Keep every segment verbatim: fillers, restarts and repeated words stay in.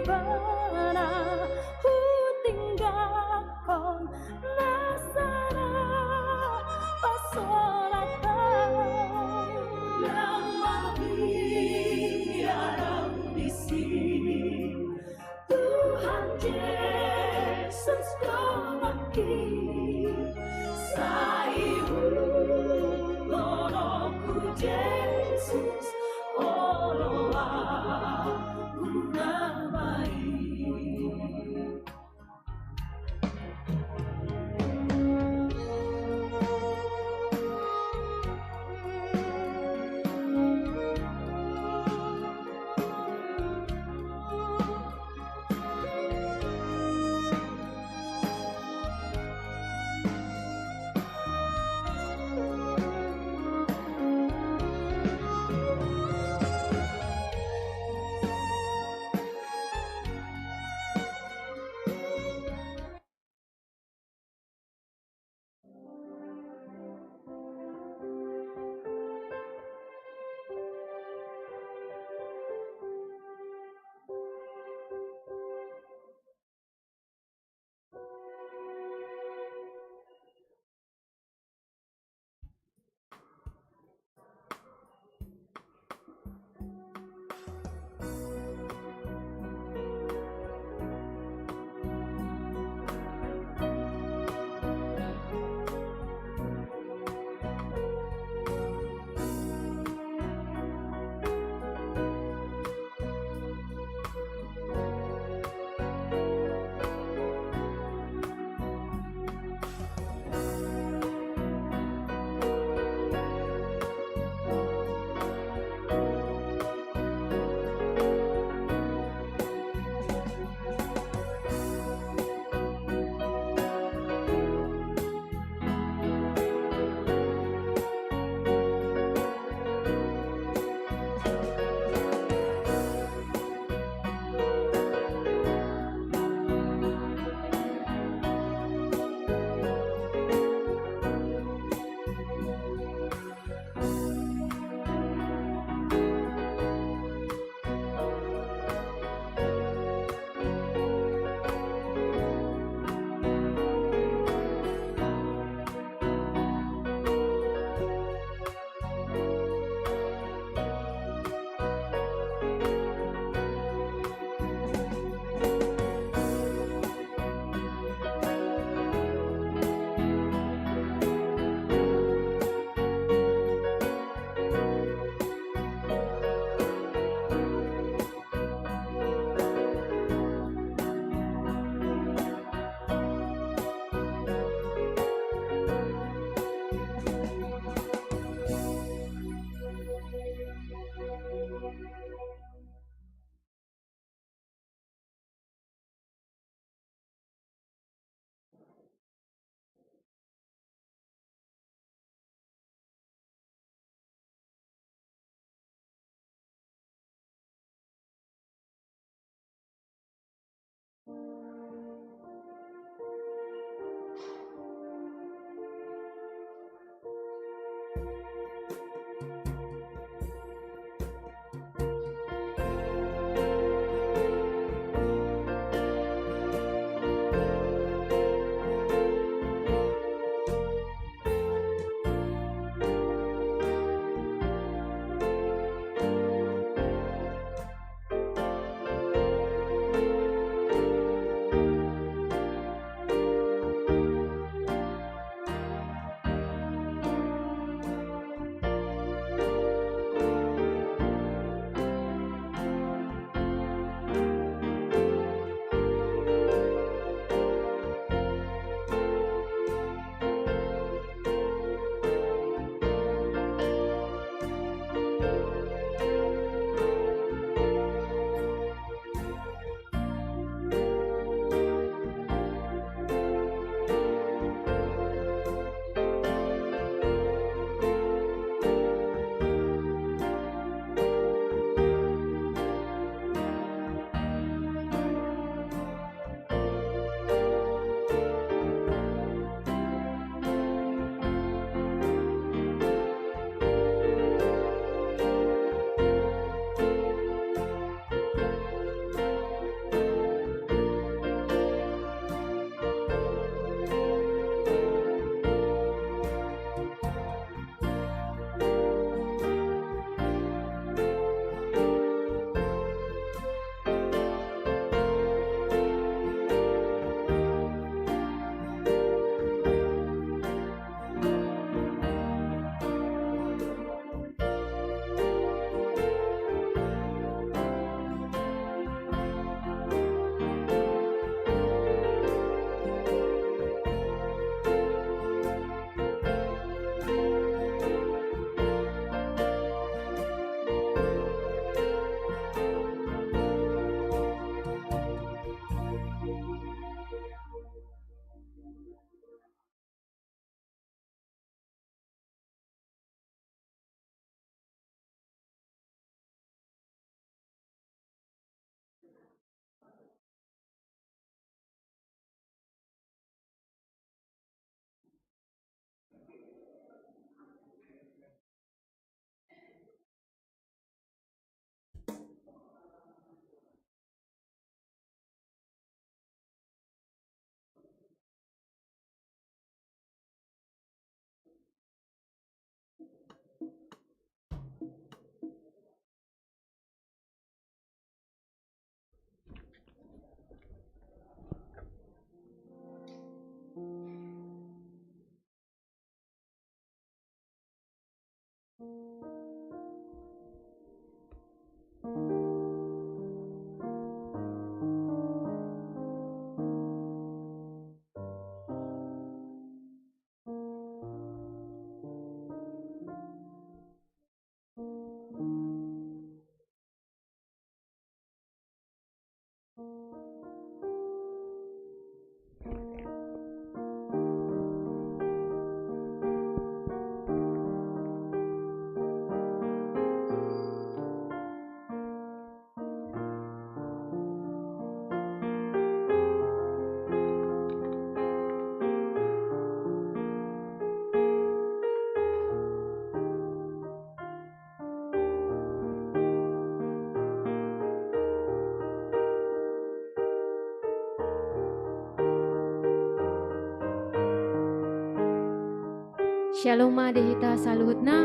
Pernah hutinggalkon na sada pasolat au. Nama biar disi Tuhan Jesus do manghirim. Sai hudokhon Jesus olo, aku na baen. Syalom ma di hita saluhutna.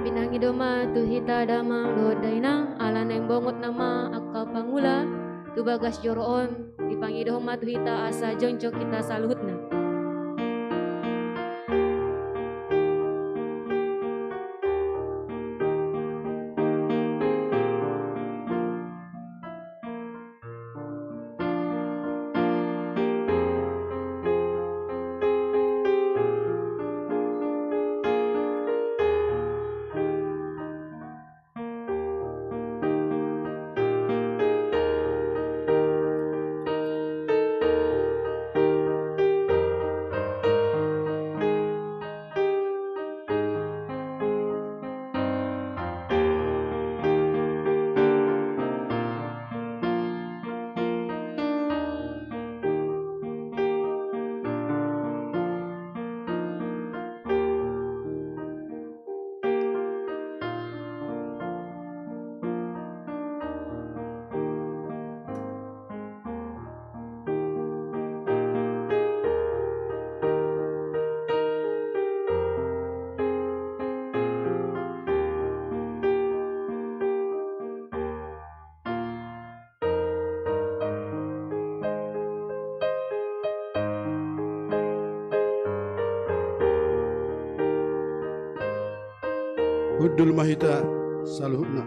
Pinangido ma tu hita damang dohot dainang, ala naeng bongot nama angka pangula tu bagas joro on, dipangidohon ma tu hita asa jongjong hita saluhutna. Hundul ma hita saluhutna.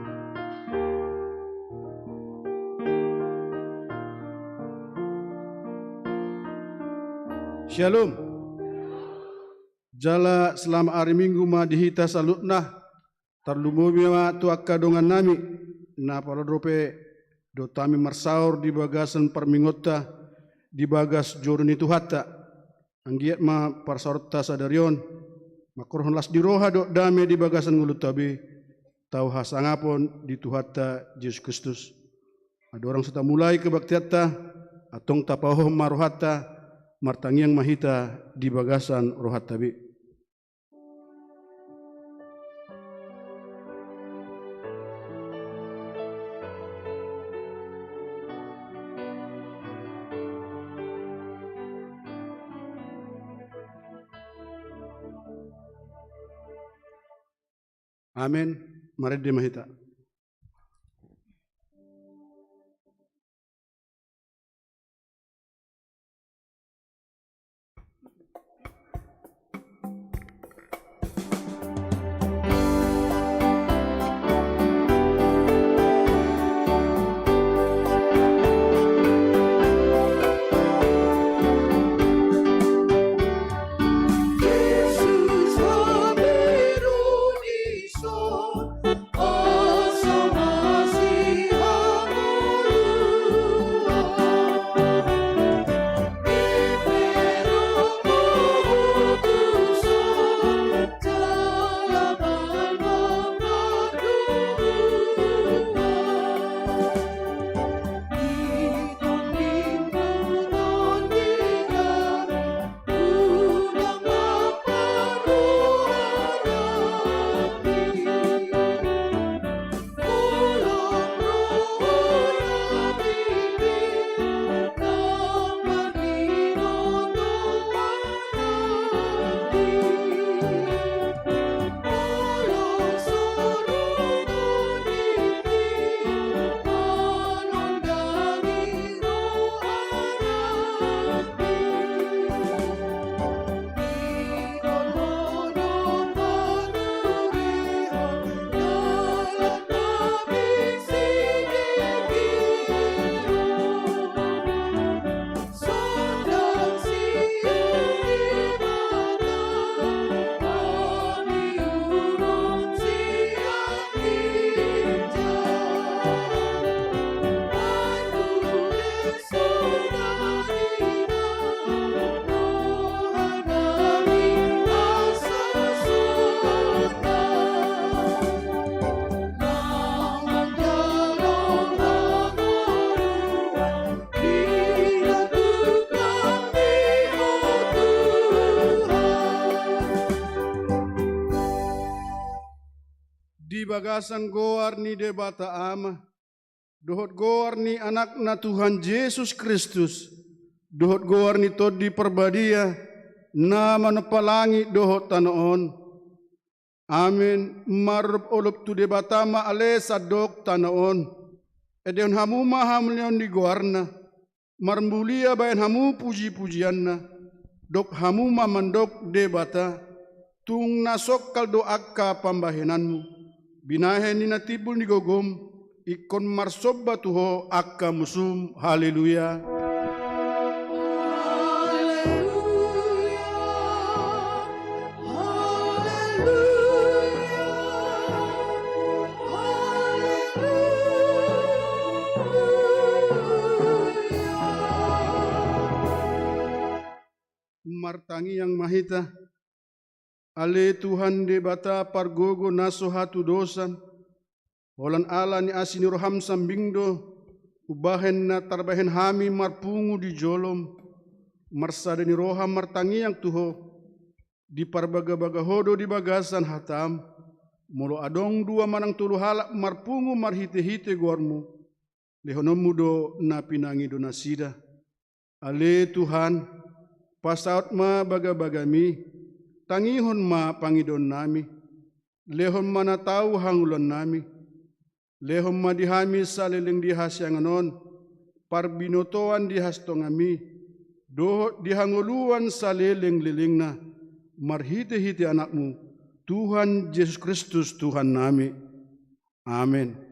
Syalom. Jala selamat ari Minggu ma di hita saluhutna. Tarlumobi ma tu angka dongannami na pala dope dohot hami marsaor di bagasan parmingonta di bagas joro ni Tuhanta. Anggiat ma parsaorta sadari on mangkorhon las ni roha dohot dame di bagasan ngolunta be, tau hasangapon di Tuhanta Jesus Kristus. Andorang so tamulai kebaktianta, antong tapahohom ma rohanta, martangiang ma hita di bagasan rohanta be. Amen. Marende ma hita. Di bagasan goar ni Debata Ama, dohot goar ni Anakna Tuhan Jesus Kristus, dohot goar ni Tondi Parbadia, na manompa langit dohot tano on. Amen. Marolopolop tu Debata ma ale sandok tano on. Endehon hamu ma hamuliaon ni goarna. Marmulia bahen hamu pujipujianna. Dok hamu ma mandok Debata. Tung na songkal do angka pambahenanmu. Binahen ni na timbul ni gogom. Ingkon marsomba tu ho angka musum. Haleluya. Haleluya. Haleluya. Martangiang ma hita. Ale Tuhan Debata pargogo na so hatudosan, holan ala ni asi ni roham sambing do, umbahen na tarbahen hami marpungu di jolom, marsada ni roha martangiang tu ho, diparbagabaga ho do di bagasan hatam, molo adong dua manang tolu halak marpungu marhitehite goarmu, lehononmu do na pinangido nasida. Ale Tuhan, pasaut ma bagabagami, tangihon ma pangidoannami, lehon ma na tau hangoluannami, lehon ma di hami saleleng di hasiangan on, parbinotoan di hastonganmi, dohot di hangoluan salelenglelengna, marhitehite Anakmu, Tuhan Jesus Kristus Tuhannami. Amen.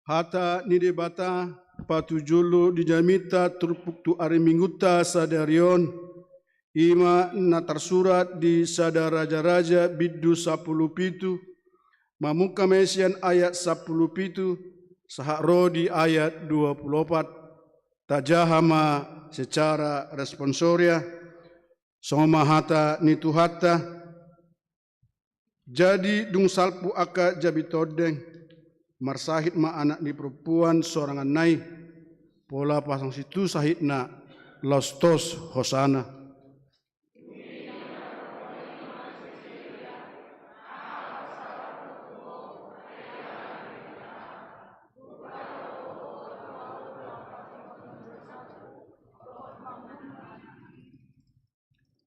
Hata ni Debata patujolo di jamita turpuk tu ari Minggunta sadari on, i ma na tarsurat di Sada Raja-raja bindu sampulu pitu, mamungka ma i sian ayat sampulu pitu, sahat ro di ayat dua pulu opat, tajaha ma secara responsoria, songon on ma hata ni Tuhanta. Jadi dung salpu angka jambi tondeng, marsahit ma anak ni parompuan soranganna i, pola pasang situtu sahitna, laos tos hosana.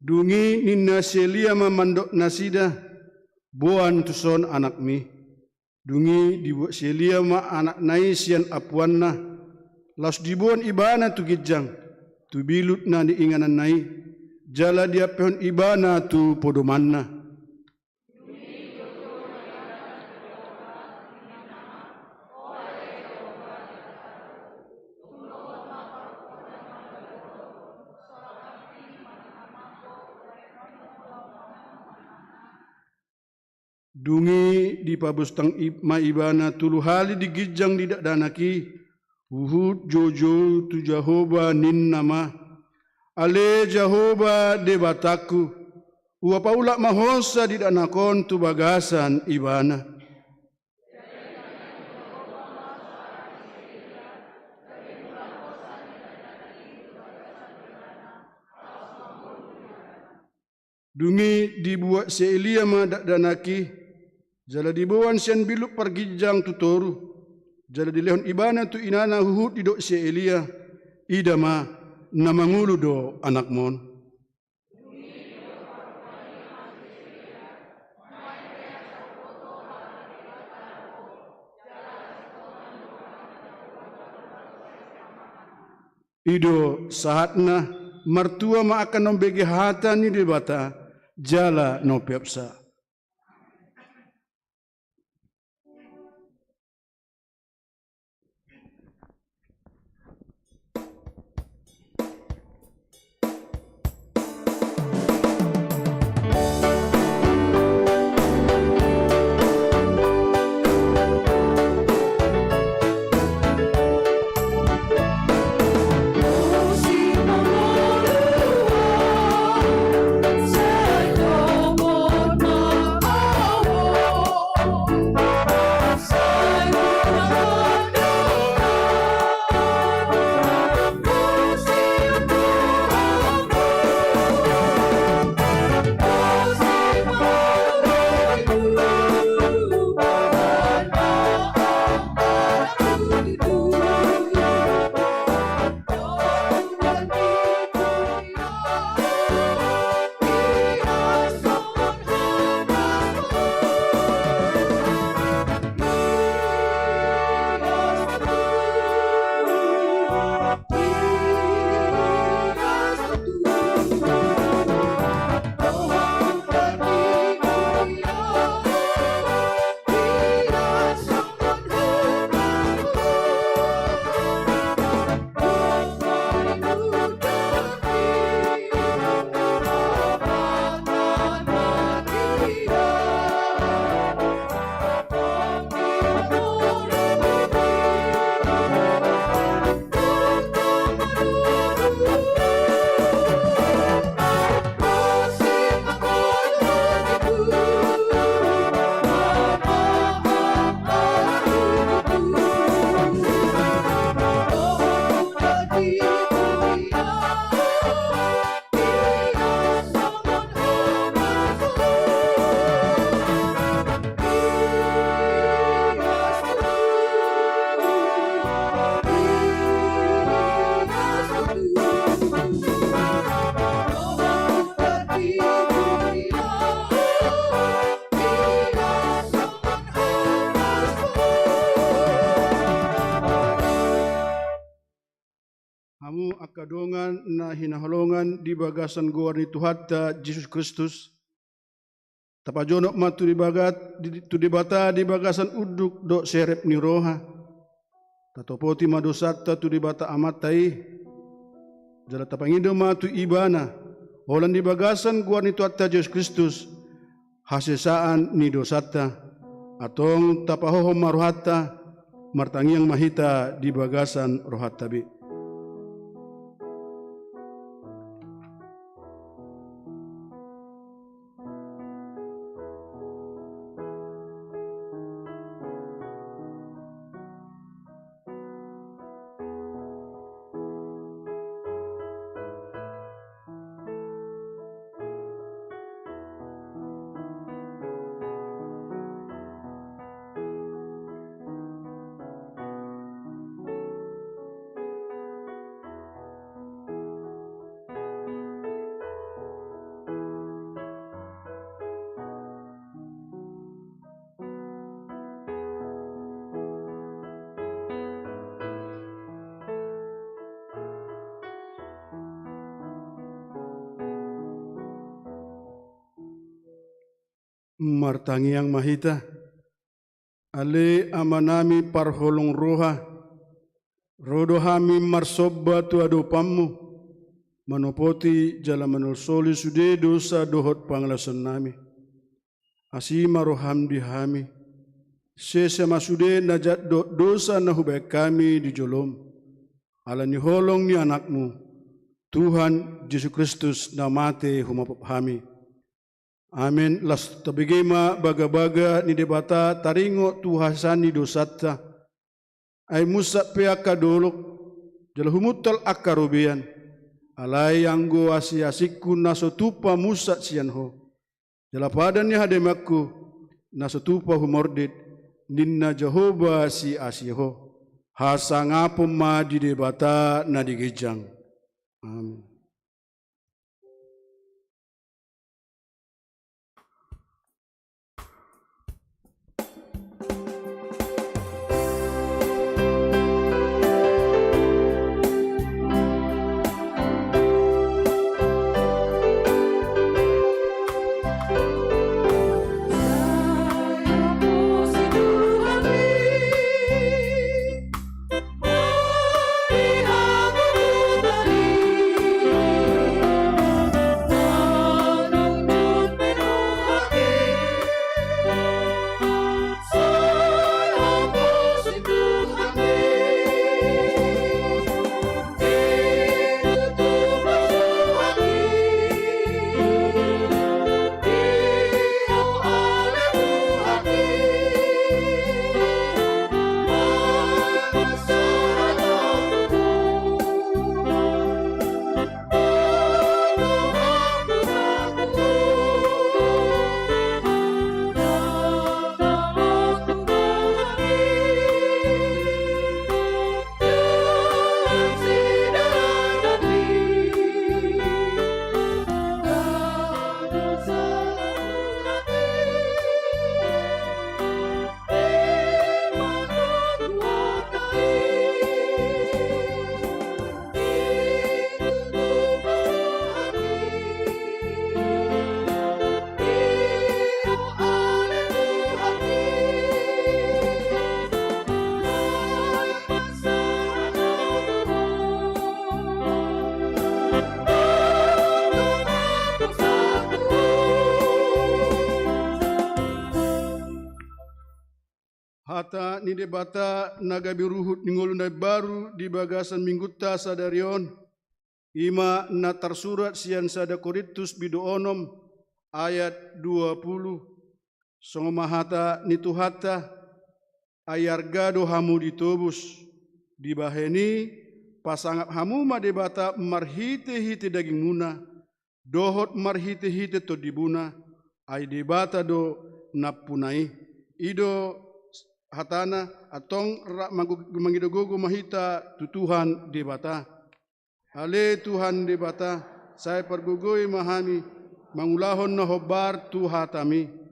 Dung i ninna si Elia ma mandok nasida, "Boan tuson anakmi." Dung i dibuat si Elia ma anakna i sian ampuanna, laos diboan ibana tu ginjang, tu bilut na niingananna i, jala diampehon ibana tu podomanna. Dung i dipabustang i-, ma ibana tolu hali di ginjang di dakdanak i, huhut joujou tu Jahowa, ninna ma, "Ale Jahowa Debatangku, hupaulak ma hosa di dakdanak on tu bagasan ibana." Dung i dibuat si Elia ma dakdanak i, jala diboan sian bilut parginjang tu toru, jala dilehon ibana tu inana, huhut didok si Elia, "Ida ma, na mangolu do anakmon." I do sahatna. Martua ma angka na umbege hata ni Debata jala na umpeopsa. Hamu angka dongan na hinaholongan di bagasan goar ni Tuhanta Jesus Kristus, tapajonok ma tu Debat-, di, tu Debata di bagasan unduk dohot serep ni roha. Tatopoti ma dosanta tu Debata Amanta i, jala tapangido ma tu Ibana, holan di bagasan goar ni Tuhanta Jesus Kristus, hasesaan ni dosanta. Antong tapahohom ma rohanta, martangiang ma hita di bagasan rohanta be. Martangiang ma hita. Ale Amanami parholong roha, ro do hami marsomba tu adopanMu, manopoti jala manolsoli sude dosa dohot pangalaosion nami. Asi ma rohaM di hami. Sesa ma sude na jat dohot dosa na hubahen hami di joloM. Ala ni holong ni AnakMu, Tuhan Jesus Kristus, na mate humaop hami. Amen. Laos tabege ma bagabaga ni Debata taringot tu hasesaan ni dosanta. Ai munsat pe angka dolok, jala humuntal angka robean. Alai anggo asiasingku na so tupa munsat sian Ho, jala padan ni hadameanku na so tupa humordit, ninna Jahowa siasi Ho. Hasangapon ma di Debata na di ginjang. Amen. Hata ni Debata na gabe ruhut ni ngolu na imbaru di bagasan minggunta sadari on, i ma na tarsurat sian sada Korintus bindu onom ayat dua pulu. Songon ma hata ni Tuhanta, ai arga do hamu ditobus. Dibahen i, pasangap hamu ma Debata marhitehite dagingmuna, dohot marhitehite tondimuna, ai Debata do nampuna i. I do hatana, antong rap manggo-, mangido gogo ma hita tu Tuhan Debata. Ale Tuhan Debata, sai pargogoi ma hami mangulahon na hombar tu hataMi.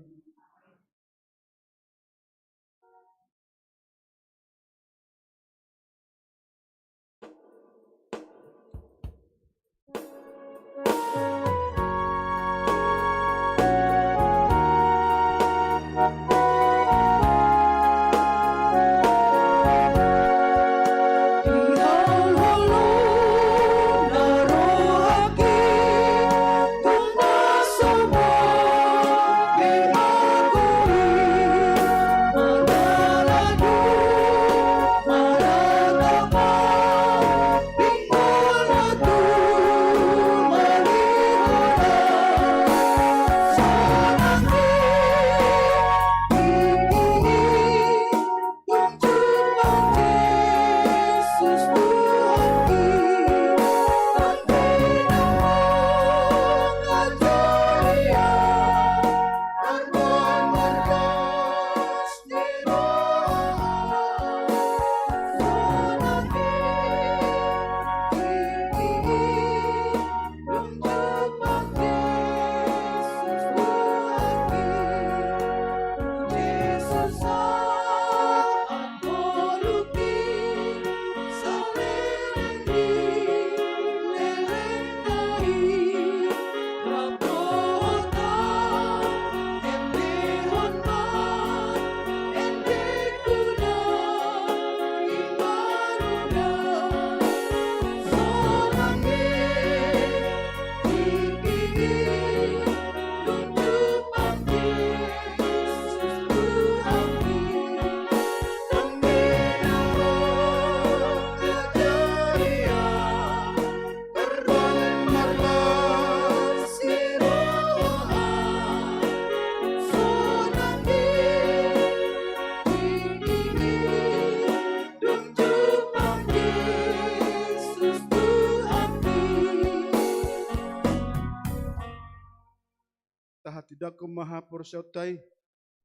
tahatindangkon ma haporseaonta i.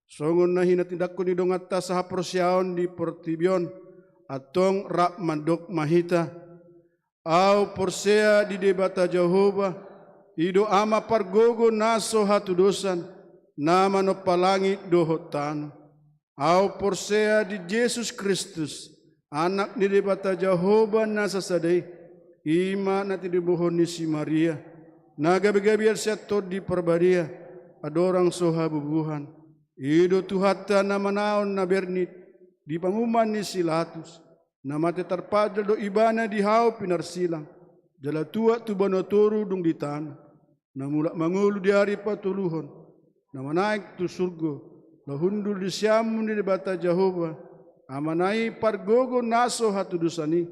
Songon na hinatindangkon ni donganta sahaporseaon di portibi on, antong rap mandok ma hita. Ahu porsea di Debata Jahowa, i do Ama pargogo na so hatudosan, na manompa langit dohot tano. Ahu porsea di Jesus Kristus, Anak ni Debata Jahowa na sasada i, i ma na tinodohon ni si Maria, na gabegabean sian Tondi Parbadia, andorang so habubuhan. I do Tuhanta na manaon na bernit, di panguhuman ni si Latus, na mate tarpandal do ibana di hau pinarsilang, jala tuat tu banua toru dung di tano, na mulak mangolu di ari patoluhon, na manaek tu surgo, laho hundul di siamun ni Debata Jahowa, Amana i pargogo na so hatudosan i,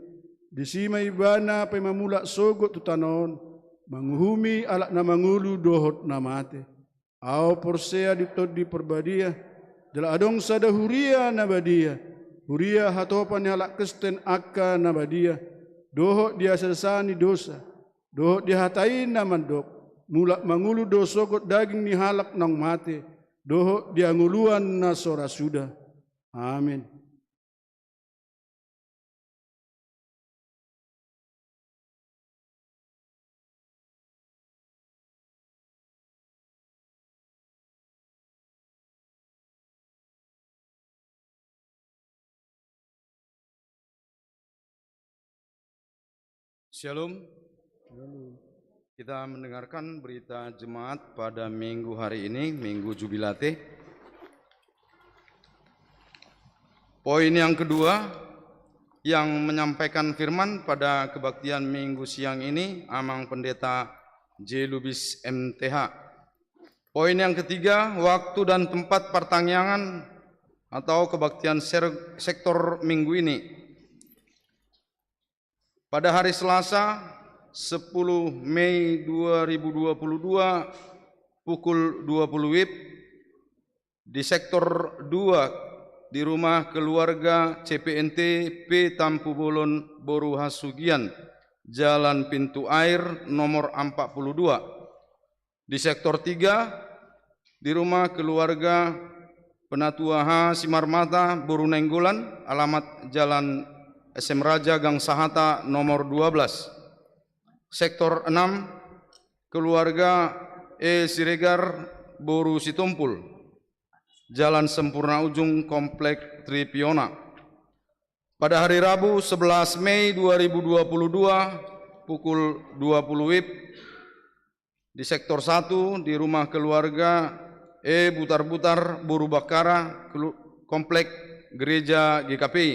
disi ma ibana paima mulak sogot tu tano on, manguhumi halak na mangolu dohot na mate. Ahu porsea di Tondi Parbadia, jala adong sada huria na badia, huria hatopan ni halak Kristen angka na badia, dohot di hasesaan ni dosa, dohot di hata i na mandok, mulak mangolu do sogot daging ni halak naung mate, dohot di hangoluan na so ra suda. Amen. Shalom. Kita mendengarkan berita jemaat pada minggu hari ini, Minggu Jubilate. Poin yang kedua, yang menyampaikan firman pada kebaktian Minggu siang ini, Amang Pendeta J. Lubis, M T H. Poin yang ketiga, waktu dan tempat partangiangan atau kebaktian ser-, sektor minggu ini. Pada hari Selasa, sepuluh Mei dua ribu dua puluh dua, pukul dua puluh wib, di sektor dua, di rumah keluarga C P N T P Tampubolon Boru Hasugian, Jalan Pintu Air nomor empat puluh dua. Di sektor tiga, di rumah keluarga Penatua H. Simarmata Boru Nainggolan, alamat Jalan S M Raja Gang Sahata nomor dua belas. Sektor enam, keluarga E. Siregar Boru Sitompul, Jalan Sempurna Ujung, Komplek Tripiona. Pada hari Rabu, sebelas Mei dua ribu dua puluh dua, pukul dua puluh wib, di sektor satu, di rumah keluarga E. Butar-Butar Boru Bakkara, kelu-, Komplek Gereja G K P I.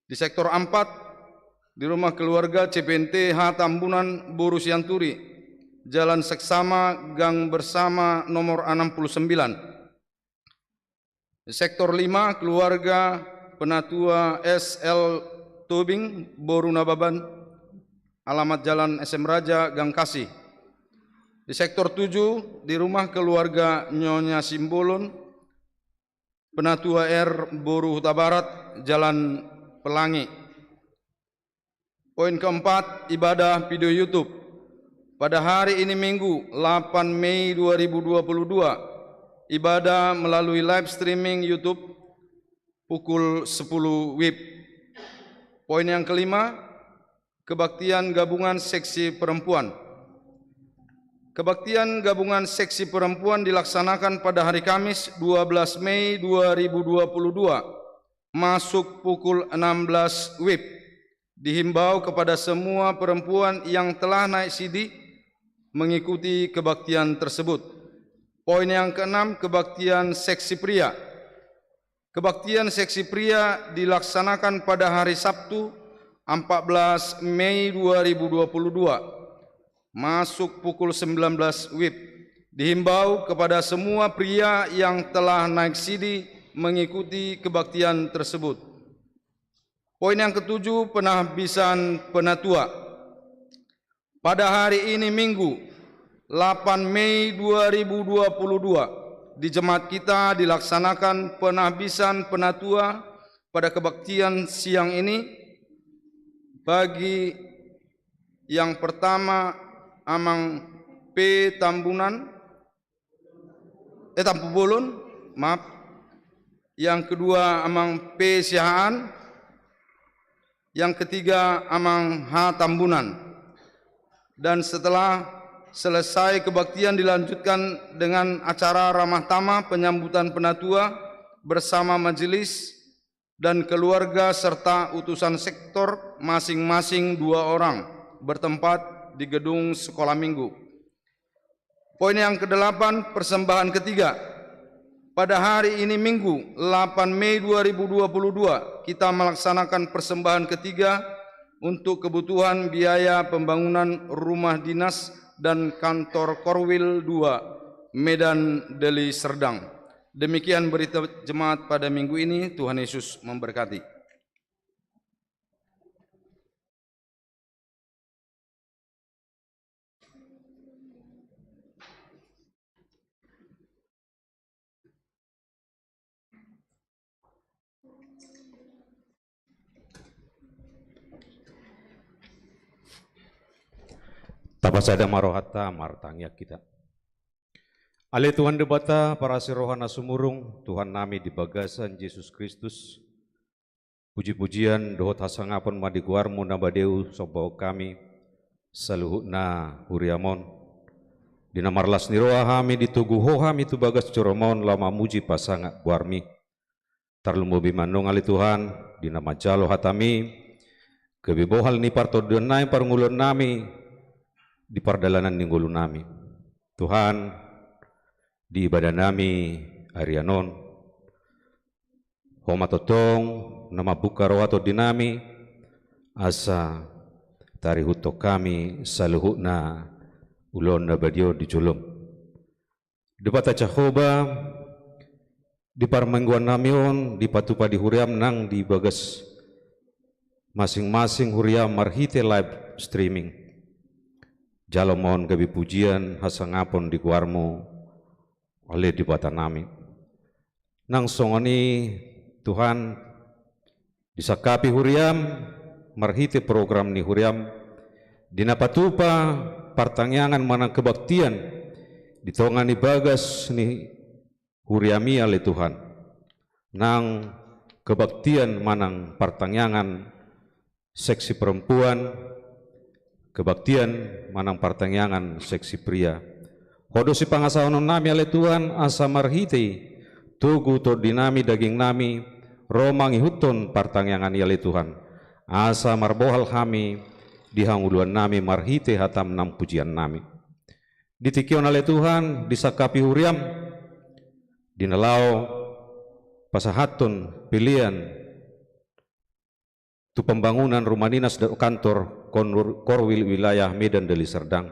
Di sektor empat, di rumah keluarga C P N T H. Tambunan Boru Sianturi, Jalan Seksama Gang Bersama nomor enam puluh sembilan. Sektor lima, keluarga Penatua S L Tobing Boru Nababan, alamat Jalan S M Raja Gang Kasih. Di sektor tujuh, di rumah keluarga Nyonya Simbolon, Penatua R. Boru Hutabarat, Jalan Pelangi. Poin keempat, ibadah video YouTube. Pada hari ini Minggu, delapan Mei dua ribu dua puluh dua, ibadah melalui live streaming YouTube pukul sepuluh wib. Poin yang kelima, kebaktian gabungan seksi perempuan. Kebaktian gabungan seksi perempuan dilaksanakan pada hari Kamis, dua belas Mei dua ribu dua puluh dua, masuk pukul enam belas wib. Dihimbau kepada semua perempuan yang telah naik sidi mengikuti kebaktian tersebut. Poin yang keenam, kebaktian seksi pria. Kebaktian seksi pria dilaksanakan pada hari Sabtu, empat belas Mei dua ribu dua puluh dua, masuk pukul sembilan belas wib. Dihimbau kepada semua pria yang telah naik sidi mengikuti kebaktian tersebut. Poin yang ketujuh, penahbisan penatua. Pada hari ini Minggu, delapan Mei dua ribu dua puluh dua, di jemaat kita dilaksanakan penahbisan penatua pada kebaktian siang ini. Bagi yang pertama, Amang P. Tambunan, eh, Tampubolon, maaf. Yang kedua Amang P Siahaan, yang ketiga Amang H Tambunan. Dan setelah selesai kebaktian, dilanjutkan dengan acara ramah tamah penyambutan penatua bersama majelis dan keluarga serta utusan sektor, masing-masing dua orang, bertempat di gedung sekolah minggu. Poin yang kedelapan, persembahan ketiga. Pada hari ini, Minggu, delapan Mei dua ribu dua puluh dua, kita melaksanakan persembahan ketiga untuk kebutuhan biaya pembangunan rumah dinas dan kantor Korwil dua, Medan, Deli Serdang. Demikian berita jemaat pada minggu ini. Tuhan Yesus memberkati. Tapasada ma rohanta, martangiang hita. Ale Tuhan Debata, parasi roha na sumurung, Tuhan nami di bagasan Jesus Kristus, puji-pujian dohot hasangapon ma di goarmu na badia, somba hami saluhutna huriam on. Di na marlas ni roha hami, ditogu Ho hami tu bagas joroM on laho mamuji pasangap goarmi. Tarlumobi ma annon ale Tuhan, di na manjalo hatami, gabe bohal ni partondionnami, parngoluonnami, di pardalanan ni ngolunami. Tuhan, di ibadah nami arian on, Ho ma tongtong na mambuka roha tondinami, asa tarihuthon hami saluhutna ulaon na badia on di joloM. Debata Jahowa, di parmingguannami on, dipatupa di huriam nang di bagas masing-masing huriam marhite live streaming. Jalo ma on gabe pujian hasangapon di goarmu, ale Debatanami. Nang songon i, Tuhan, disangkapi huriam marhite program ni huriam, di na patupa partangiangan manang kebaktian di tonga ni bagas ni huriami, ale Tuhan. Nang kebaktian manang partangiangan seksi perempuan, kebaktian manang partangiangan seksi pria. Ho do sipangasahononnami, ale Tuhan, asa marhite i togu tondinami, dagingnami, ro mangihuthon partangiangan i, ale Tuhan, asa marbohal hami di hangoluannami marhite hatam nang pujiannami. Di tingki on, ale Tuhan, disangkapi huriam di na laho pasahathon pelean tu pembangunan rumah dinas dohot kantor Konur-, Korwil wilayah Medan Deli Serdang.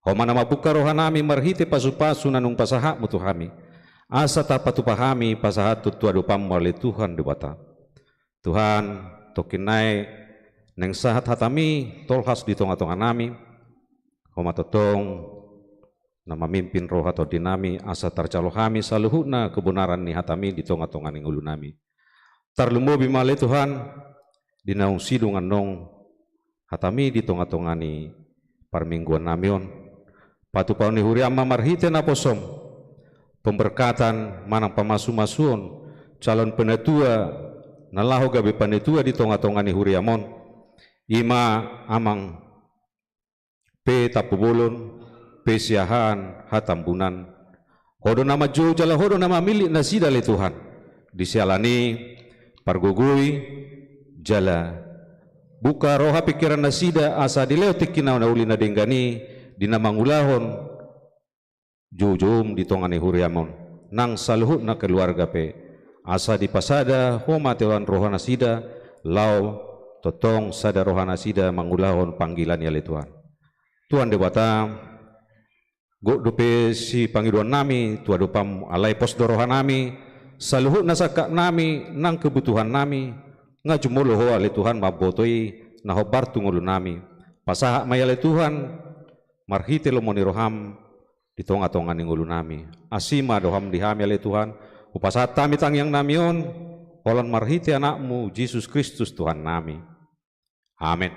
Ho ma na mambuka rohanami marhite pasu-pasu na nunga pasahatmu tu hami, asa tapatupa hami pasahathon tu adopanmu, ale Tuhan Debata. Tuhan, tongkin nai naeng sahat hatami tolhas di tonga-tonganami. Ho ma tongtong na mamimpin roha tondinami, asa tarjalo hami saluhutna kebenaran ni hatami di tonga-tonga ni ngolunami. Tarlumobi ma, ale Tuhan, di naung sidung annon hatami di tonga-tonga ni parmingguannami on. Patupaon ni huriam ma marhite naposom pemberkatan manang pamasu-masuon calon penatua na laho gabe panatua di tonga-tonga ni huriam on. I ma Amang P Tampubolon, P Siahaan, H Tambunan. Ho do na manjou jala Ho do na mamillit nasida, ale Tuhan. Di siala ni i, pargogoi jala buka roha pingkiran nasida, asa dilehon tingki na uli na denggan i di na mangulahon joujoum di tonga ni huriam on, nang saluhutna keluarga pe, asa dipasada Ho ma, Tuhan, roha nasida, laho tongtong sada roha nasida mangulahon panggilan i, ale Tuhan. Tuhan Debata, gok dope sipangidoannami tu adopanmu, alai pos do rohanami, saluhutna sangkapnami nang kebutuhannami, nga jumolo Ho, ale Tuhan, mamboto i na hombar tu ngolunami. Pasahat ma i, ale Tuhan, marhite lomo ni roham di tonga-tonga ni ngolunami. Asi ma do Ham di hami, ale Tuhan, hupasahat hami tangiangnami on, holan marhite Anakmu Jesus Kristus Tuhannami. Amen.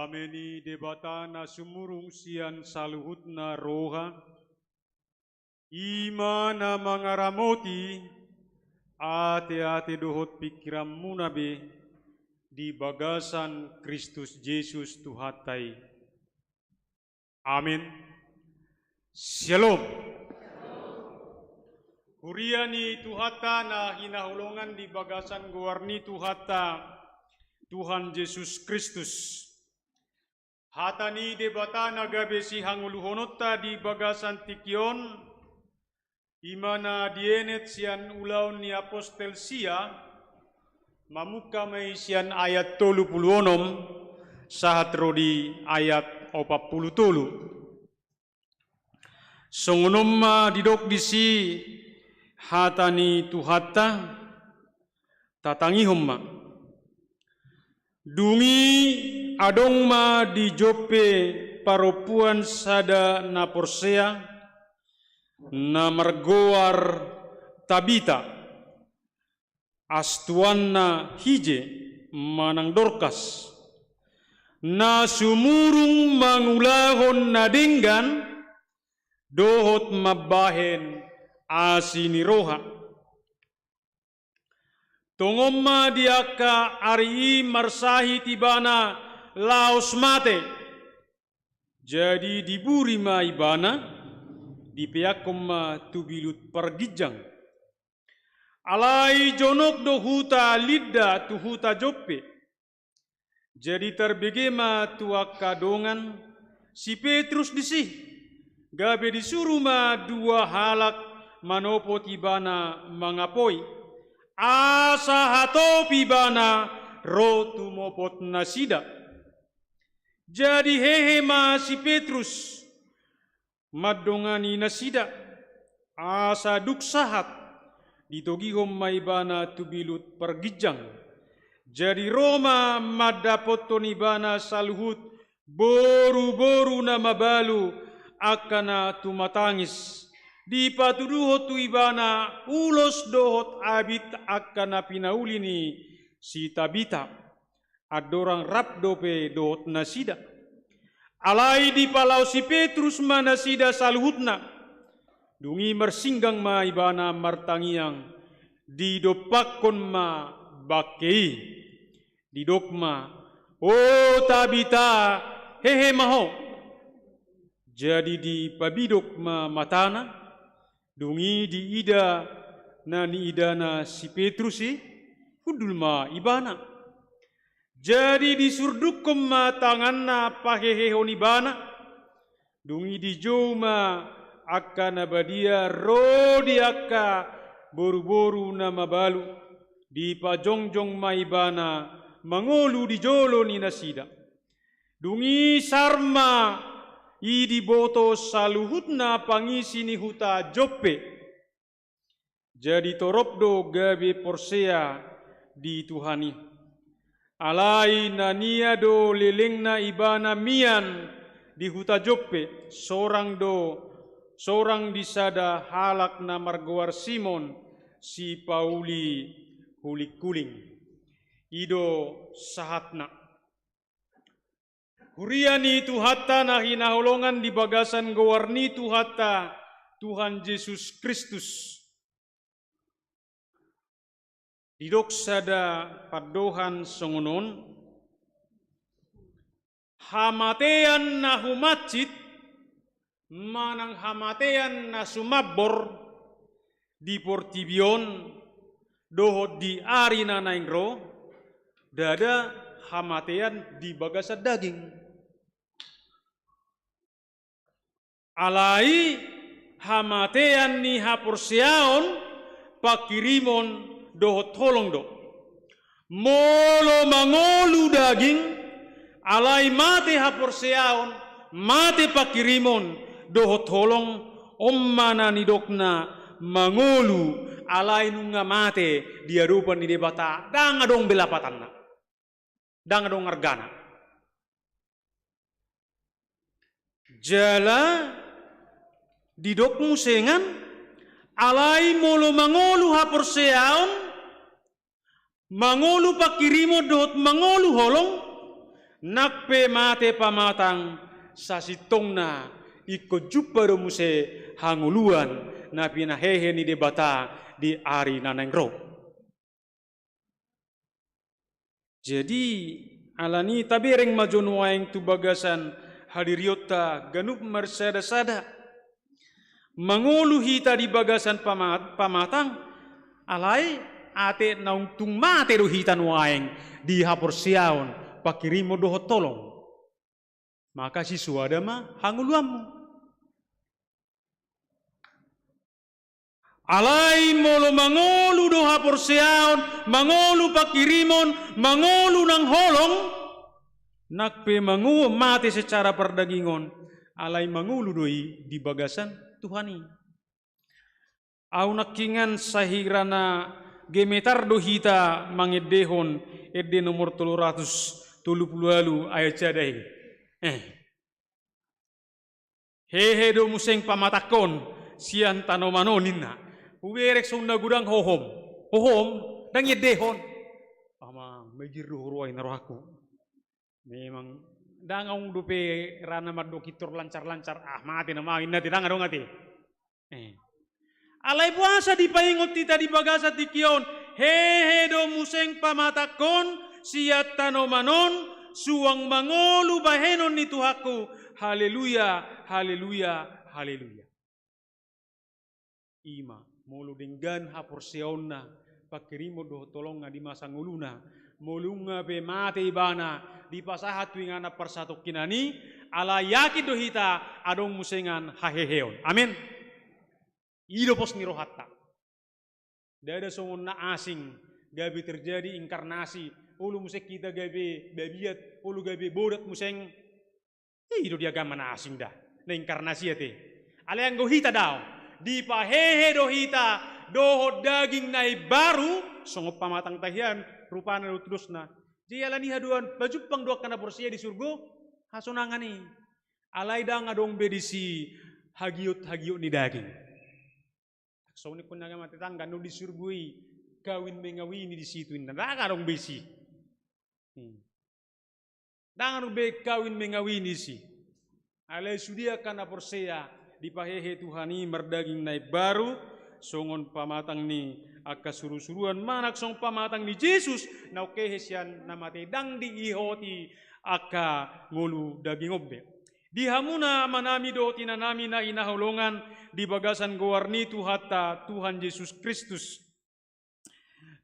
Dame ni Debata na sumurung sian saluhutna roha, i ma na mangaramoti ateate dohot pingkiranmuna be di bagasan Kristus Jesus Tuhanta i. Amen. Syalom. Huria ni Tuhanta na hinaholongan di bagasan goar ni Tuhanta, Tuhan Jesus Kristus. Hata ni Debata na gabe sihangoluhononta di bagasan tingki on, i ma na dienet sian Ulaon ni Apostel sia, mamungka ma i sian ayat tolu pulu onom, sahat ro di ayat opat pulu tolu. Songon on ma didok disi hata ni Tuhanta, tatangihon ma. Dung i adong ma di Joppe parompuan sada na porsea, na margoar Tabita, astuanna Hije manang Dorkas, na sumurung mangulahon na denggan dohot mambahen asi ni roha. Tongon ma di angka ari i marsahit ibana laos mate. Jadi diburi ma ibana, dipeakhon ma tu bilut parginjang. Alai jonok do huta Lidda tu huta Joppe. Jadi tarbege ma tu angka dongan si Petrus disi, gabe disuru ma dua halak manopot ibana mangapoi, asa hatop ibana ro tumopot nasida. Jadi hehe ma si Petrus mandongani nasida, asa dung sahat ditogihon ma ibana tu bilut parginjang. Jadi ro ma mandapothon ibana saluhut boruboru na mabalu angka na tumatangis, dipatuduhon tu ibana ulos dohot abit angka na pinauli ni si Tabita. Andorang rap dope dohot nasida. Alai dipalaosi Petrus ma nasida saluhutna. Dung i marsinggang ma ibana martangiang, didompakkon ma bangke i. Didok ma, "O Tabita, hehe ma ho." Jadi dipabidok ma matana. Dung i diida na niidana si Petrus i, hundul ma ibana. Jadi disurdungkon ma tanganna pahehehon ibana. Dung i dijou ma angka na badia ro di angka boruboru na mabalu, dipajongjong ma ibana mangolu di jolo ni nasida. Dung i sar ma i diboto saluhutna pangisi ni huta Joppe. Jadi torop do gabe porsea di Tuhan i. Alai na nia do lelengna ibana mian di huta Joppe, sorang do, sorang di sada halak na margoar Simon, sipauli hulinghuling. I do sahatna. Huria ni Tuhanta na hinaholongan di bagasan goar ni Tuhanta, Tuhan Jesus Kristus. Didok sada pandohan songon on, hamatean na humansit manang hamatean na sumambor di portibi on dohot di ari na naeng ro, ndada hamatean di bagasan daging. Alai hamatean ni haporseaon, pangkirimon dohot holong do. Molo mangolu daging, alai mate haporseaon, mate pangkirimon dohot holong, on ma na nidokna mangolu, alai nunga mate di adopan ni Debata, ndang adong be lapatanna. Ndang adong argana. Jala didok muse ngan, alai molo mangolu haporseaon, mangolu pangkirimon dohot mangolu holong, Nang pe mate pamatang, sasintongna ingkon jumpa do muse hangoluan na pinahehe ni Debata di ari na naeng ro. Jadi, alani i tabereng ma jo nuaeng tu bagasan hadirionta ganup marsadasada. Mangolu hita di bagasan pama-, pamatang, alai ate naung tung mate do hita nuaeng di haporseaon, pangkirimon dohot holong. Maka sisoada ma hangoluanmu. Alai molo mangolu do haporseaon, mangolu pangkirimon, mangolu nang holong, nang pe mango-, mate secara pardagingon, alai mangolu do i di bagasan Tuhan i. Ahu nangkiningan sahira na gemetar do hita mangendehon ende nomor tolu ratus tolu pulu ualu ayat sada i. Eh. Hehe do muse pamatangkon sian tanoman on ninna. Hubereng songon na godang hohom. Hohom, ndang iendehon. Amang, megir do huroha i na rohangku. Memang, ndang adong dope ra na mandok pintor lancar-lancar, ah, mate nama au ninna ate, ndang adong ate. Eh. Alai boasa dipaingot hita di bagasan tingki on, hehe do muse pamatangkon sian tanoman on, suang mangolu bahenon ni Tuhanku, haleluya, haleluya, haleluya. Ima, molo denggan haporseaonna, pangkirimon dohot holongna di masa ngoluna, molo nunga pe mate ibana, dipasahat tu inganan parsatongkinan i, alai yakin do hita adong musengan haheheon. Amin. I do pos ni rohanta. Ndada songon na asing, gabe terjadi inkarnasi, olo muse hita gabe babiat, olo gabe bodat muse. I do di agama na asing da, na inkarnasi ate. Alai anggo hita daong, dipahehe do hita dohot daging na imbaru, songon pamatang tahian, rupana dohot tudosna. Jadi alani haduan, pajumpang do angka na porsea di surgo, hasonangan i. Alai ndang adong be disi hagiot-hagiot ni daging. Songon i ninna agama tetangga, no di surgo i kawin mengawini di situ inna. Ndang adong be disi. Hmm. Ndang adong be kawin mengawini disi. Alai sude angka na porsea dipahehe Tuhan i mardaging na imbaru, songon pamatang ni angka surusuruan manang songon pamatang ni Jesus, naung hehe sian na mate, ndang diihoti angka ngolu daging on be. Di hamuna amanami dohot inanami na hinaholongan di bagasan goar ni Tuhanta, Tuhan Jesus Kristus.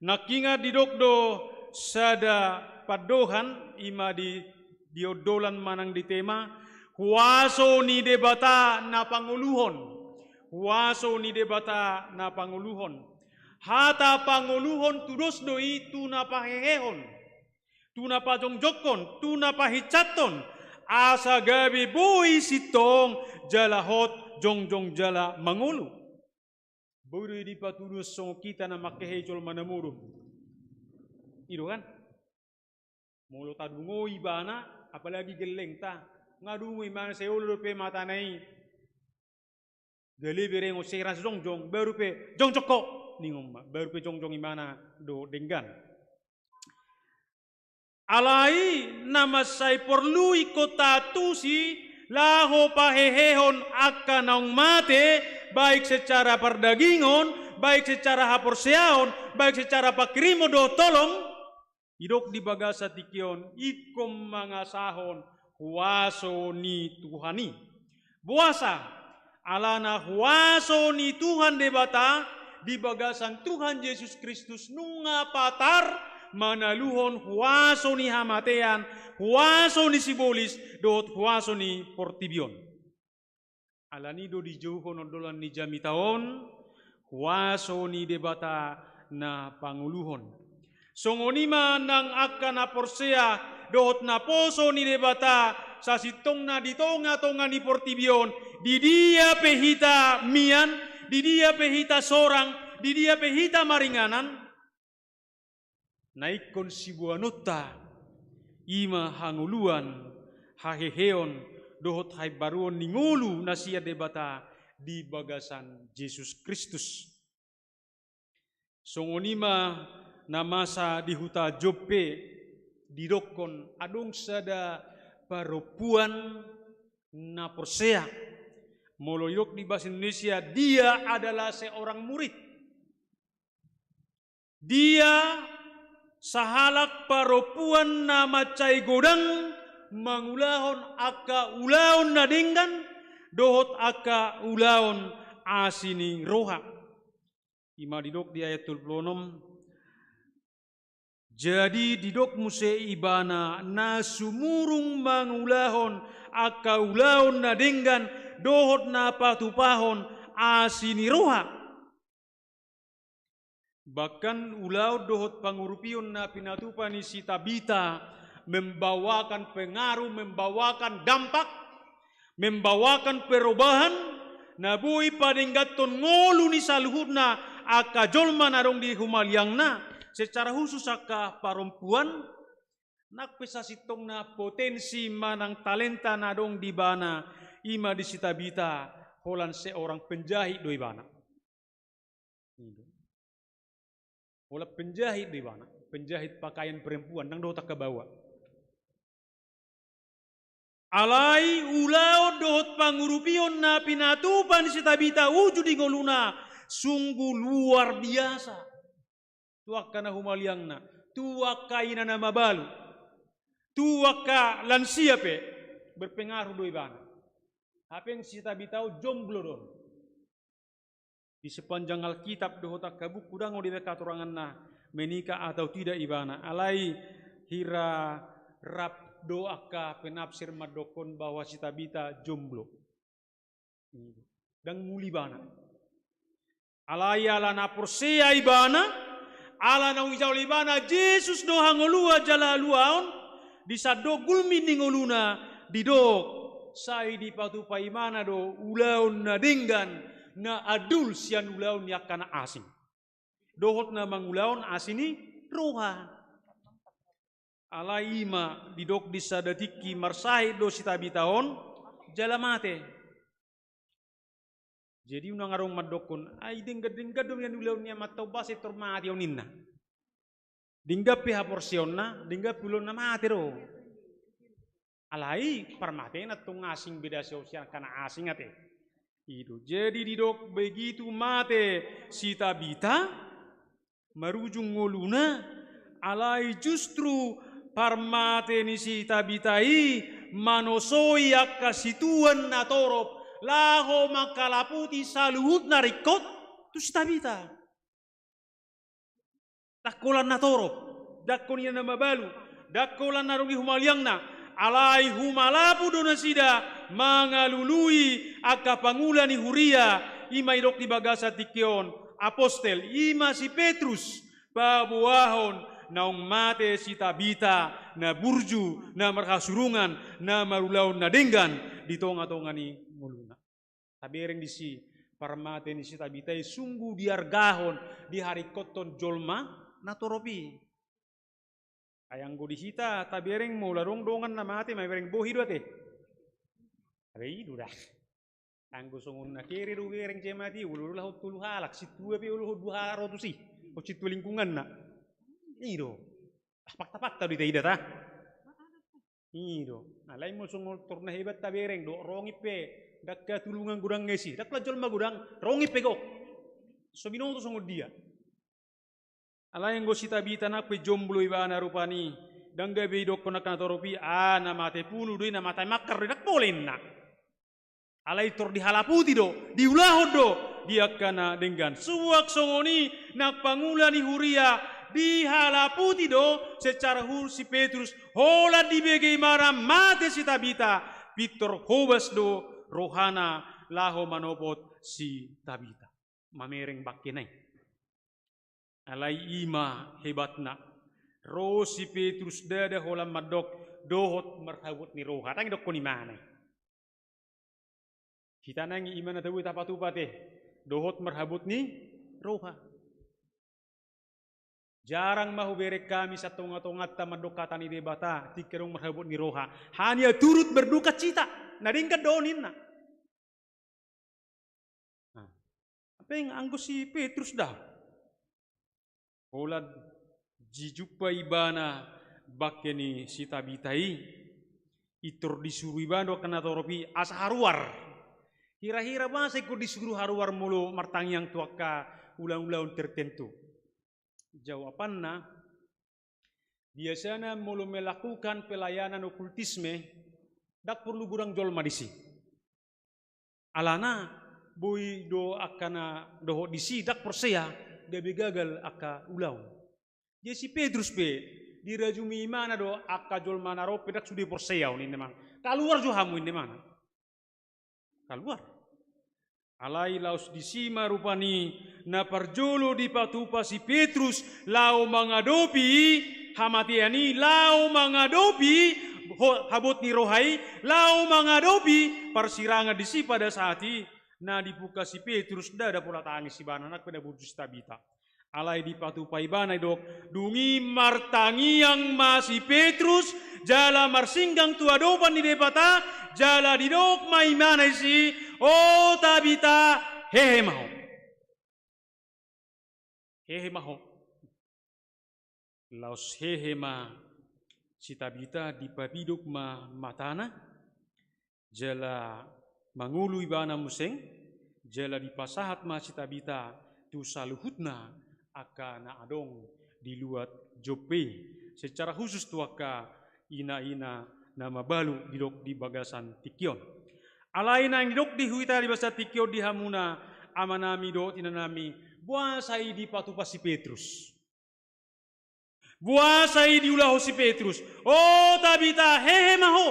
Nangkiningan didok do sada pandohan, ima di, di ondolan manang di tema, huaso ni Debata na pangoluhon. Huaso ni Debata na pangoluhon. Hata pangoluhon tudos do i tu na pahehehon, tu na pajongjongkon, tu na pahinsathon, asa gabe boi sintong jala hot jongjong jala mangolu. Boi do i dipatudos songon hita na manghehe jolma na modom. I do kan? Molo tadungoi ibana, apalagi gellengta, nga dungoi ibana, sai olo dope matana i. Gale bereng on sera jongjong, baru pe jongjong ho. Ningon ma, baru pe jongjong ibana do denggan. Alai na mansai porlu ingkon taantusi laho pahehehon angka naung mate, baik secara pardagingon, baik secara haporseaon, baik secara pangkirimon dohot holong, didok di bagasan tingki on, ingkon mangasahon huaso ni Tuhan i. Boasa? Alana huaso ni Tuhan Debata di bagasan Tuhan Jesus Kristus nunga patar manaluhon huaso ni hamatean, huaso ni sibolis, dohot huaso ni portibi on. Alani i do dijouhon ondolan ni jamita on, huaso ni Debata na pangoluhon. Songon i ma nang angka na porsea dohot naposo ni Debata, sasintongna di tongatonga ni portibi on, di dia pe hita mian, di dia pe hita sorang, di dia pe hita maringanan, na ingkon siboanonta, i ma hangoluan, haheheon, dohot haimbaruon ni ngolu na sian Debata di bagasan Jesus Kristus. Songon i ma na masa di huta Joppe, Didokkon adong sada parompuan na porsea. Molo didok di bahasa Indonesia, dia adalah seorang murid. Dia sahalak parompuan na mansai godang mangulahon angka ulaon na denggan dohot angka ulaon asi ni roha. Ima didok di ayat tolu pulu onom. Jadi didok muse ibana na sumurung mangulahon angka ulaon na denggan dohot na patupahon asi ni roha. Bahkan ulaon dohot pangurupion na pinatupa ni si Tabita membawakan pengaruh, membawakan dampak, membawakan perubahan, na boi padengganhon ngolu ni saluhutna angka jolma na adong di humaliangna, secara khusus angka parompuan, nang pe sasintongna potensi manang talenta na adong di ibana, ima di si Tabita, holan seorang penjahit do ibana. Holan penjahit do ibana, penjahit pakaian perempuan, ndang dohot angka baoa. Alai ulaon dohot pangurupion na pinatupa ni si Tabita uju di ngoluna, sungguh luar biasa. Tu angka na humaliangna, tu angka ina na mabalu, tu angka lansia pe, berpengaruh do ibana. Hape si Tabita on jomblo do. Di sepanjang Alkitab dohot angka buku ndang dibaen hatoranganna menikah atau tidak ibana. Alai hira rap do angka penafsir mandokkon bahwa si Tabita jomblo. Ndang muli ibana. Alai ala na porsea ibana, ala naung dijalo ibana Jesus do hangoluan jala haluaon, di sandok gulmit ni ngoluna didok, sai dipatupa ibana do ulaon na denggan, na andul sian ulaon ni angka na asing. Dohot na mangulahon asi ni roha. Alai ima didok di sada tingki marsahit do si Tabita on, jala mate. Jadi unang adong mandokkon, ai denggan-denggan do nian ulaon ni amanta on, boasa tor mate on ninna. Denggan pe haporseaonna, denggan pe ulaonna, mate do. Alai parmatena tong asing, beda sian angka na asing ate. I do. Jadi didok begitu mate si Tabita, marujung ngoluna, alai justru parmate ni si Tabita i manosoi angka situan na torop, laho manghalaputi saluhut na ringkot tu si Tabita. Ndang holan na torop, ndang holan ina na mabalu, ndang holan na adong di humaliangna, alai humalaput do nasida mangalului angka pangula ni huria, ima didok di bagasan tingki on, apostel, ima si Petrus, paboahon naung mate si Tabita, na burju, na marhasurungan, na marulaon na denggan di tonga-tonga ni ngoluna. Tabereng disi, parmate ni si Tabita i sungguh diargahon, diharingkothon jolma na torop i. Ai anggo di hita tabereng molo adong dongan na mate, mamereng bohi do ate. Ai i do da. Anggo songon na kere do bereng jemati, olo do laho tolu halak, sintua pe olo laho dua ratus i, o sintua lingkunganna. I do. Ah, fakta-fakta do ita ida ta. I do. Alai molo songon tor na hebat tabereng do, rongin pe, ndang hatulungan godang ngesi, ndang holan jolma godang, rongin pe gok. So binoto songon dia. Alai anggo si Tabita nang pe jomblo ibana rupani, ndang gabe didokkon angka na torop i, ah, na mate punu do i, na mate mangkar do i, ndang pola inna. Alai tor dihalaputi do, diulahon do di angka na denggan. Suang songon i nang pangula ni huria dihalaputi do secara khusus si Petrus, holan dibege ibana mate si Tabita, pintor hobas do rohana laho manopot si Tabita. Mamereng bangkena i. Alai ima hebatna. Ro si Petrus ndada holan mandok dohot marhabot ni roha. Ndang didokkon imana i. Hita nang i ima na tabo i tapatupa ate. Dohot marhabot ni roha. Jarang ma hubereng hami sian tonga-tonganta mandok hata ni Debata, tingki adong marhabot ni roha. Hanya turut berdukacita. Na denggan do on inna. Nah, hape anggo si Petrus da. Holan dijumpa ibana bangke ni si Tabita i, pintor disuru ibana do angka na torop i asa haruar. Hira-hira boasa ingkon disuru haruar molo martangiang tu angka ulaon-ulaon tertentu? Jawabanna, biasana molo melakukan pelayanan okultisme, ndang porlu godang jolma disi. Alana, boi do angka na dohot disi ndang porsea, gabe gagal angka ulaon. Jadi si Petrus pe, dirajumi ibana do angka jolma na ro pe ndang sude porsea on, ninna ibana. Kaluar jo hamu, ninna ibana. Kaluar. Alai laos disi ma rupani na parjolo dipatupa si Petrus laho mangadopi hamatean i, laho mangadopi ho-, habot ni roha i, laho mangadopi parsirangan disi pada saat i. Na dipungka si Petrus, ndada pola tangis ibana, nang pe na burju si Tabita. Alai dipatupa ibana, didok, dung i martangiang ma si Petrus, jala marsinggang tu adopan ni Debata, jala didok ma ibana disi, "O Tabita, hehe ma ho." Hehe ma ho. Laos hehe ma si Tabita, dipabidok ma matana, jala mangolu ibana muse, jala dipasahat ma si Tabita tu saluhutna angka na adong di luat Joppe. Secara khusus tu angka ina-ina na mabalu didok di bagasan tingki on. Alai naeng didok di hita di bagasan tingki on di hamuna amanami dohot inanami, boasa i dipatupa si Petrus? Boasa i diulahon si Petrus? "O Tabita, hehe ma ho!"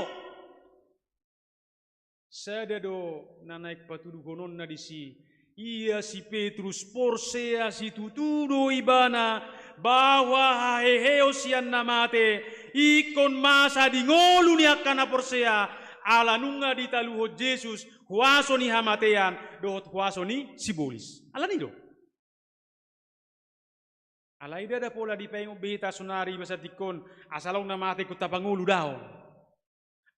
Sada do na naeng patuduhononna disi, ia si Petrus porsea situtu do ibana bahwa haheheon sian na mate ingkon masa di ngolu ni angka na porsea, ala nunga ditaluhon Jesus huaso ni hamatean dohot huaso ni sibolis. Alani do. Alai ndada pola dipaingot be hita saonari masa tingki on, asa laos na mate ingkon tapangolu, daong.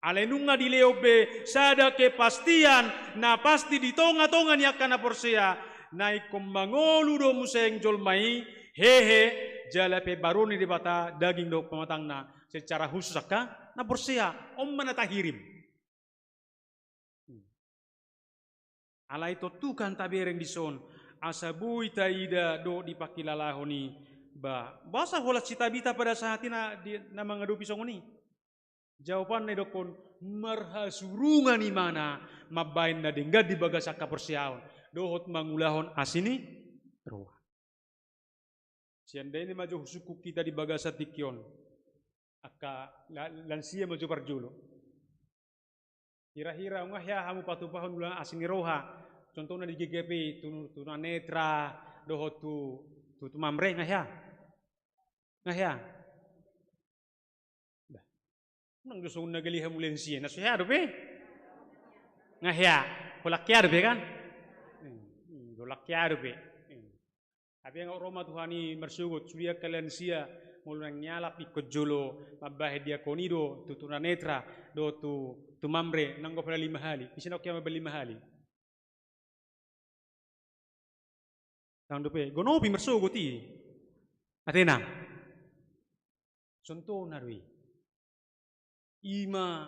Alai nunga dilehon be sada kepastian na pasti di tonga-tonga ni angka na porsea, na ingkon mangolu do muse jolma i, hehe, jala pe baru ni Debata daging dohot pamatangna, secara khusus angka na porsea, on ma na tahirim. Alai tontu kan tabereng dison, asa boi taida dohot dipangkilalahon i, ba, boasa holan si Tabita pada saat i na, di, na mangadopi songon i? Jawabanna didokkon, marhasurungan ibana mambahen na denggan di bagasan haporseaon, dohot mangulahon asi ni roha. Seandainya ma jo husungkun hita di bagasan tingki on, angka la-, lansia ma jo parjolo. Hira-hira nunga hea hamu patupahon ulaon asi ni roha, contohna di G K P, tu, tunanetra, dohot tu, tu, tumamre, nunga hea? Nunga hea? Bah. Nang do songon na gale hamu lansia, na so hea dope? Nunga hea, holan hea dope kan? Hmm, hmm, holan hea dope. Hmm. Tapi anggo ro ma Tuhan i marsogot, sude angka lansia, molo naeng nialap ingkon jolo mambahen diakon i do, tu tunanetra, dohot tu, tumamre, nang goar pe lima hali, ise na hea mambahen lima hali? Ndang dope, gonopi marsogot i. Ate na. Contohna do i. I ma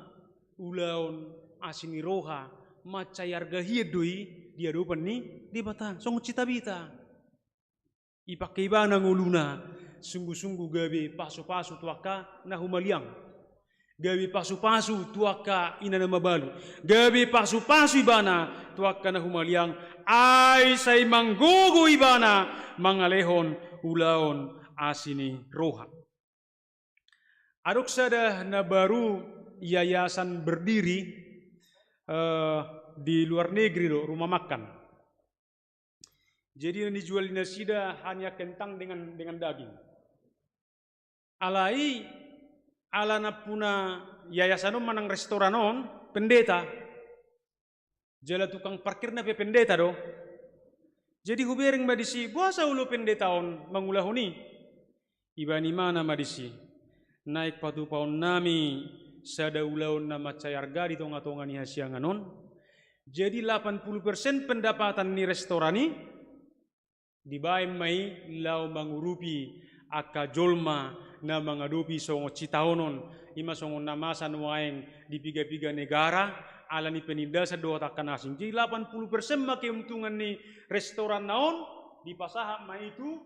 ulaon asi ni roha, mansai arga hian do i di adopan ni Debata, songon si Tabita. Dipangke ibana ngoluna, sungguh-sungguh gabe pasu-pasu tu angka na humaliang. Gabe pasu-pasu tu angka ina na mabalu. Gabe pasu-pasu ibana tu angka na humaliang. Ai sai manggogo ibana mangalehon ulaon asi ni roha. Adong sada na baru yayasan berdiri, eh, di luar negeri do, rumah makan. Jadi na nijual ni nasida hanya kentang dengan, dengan daging. Alai, ala nampuna yayasan on manang restoran on, pendeta. Jala tukang parkirna pe pendeta do. Jadi hubereng ma disi, boasa olo pendeta on mangulahon i? Dibaen ibana ma disi, naeng patupaonnami sada ulaon na mansai arga di tonga-tonga ni hasiangan on. Jadi lapan puluh persen pendapatan ni restoran i dibaen ma i laho mangurupi angka jolma na mangadopi songon sitaonon, i ma songon na masa nuaeng di piga-piga negara, ala ni penindasan dohot angka na asing. Jadi lapan puluh persen ma keuntungan ni restoran na on, dipasahat ma i tu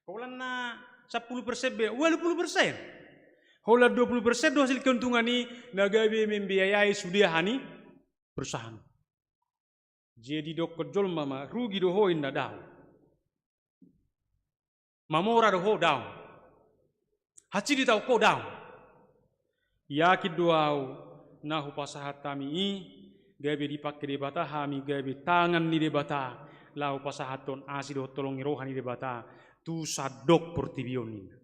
holan na sampulu persen be, ualu pulu persen. Holan dua pulu persen do hasil keuntungan i na gabe membiayai sude aha ni perusahaan. Jadi dokkon jolma ma, rugi do ho inna, daong. Mamora do ho, daong. Hansit do itaon ho, daong. Yakin do ahu, na hupasahat hami i, gabe dipangke Debata hami gabe tangan ni Debata, laho pasahathon asi dohot holong ni roha ni Debata tu sandok portibi on, ninna.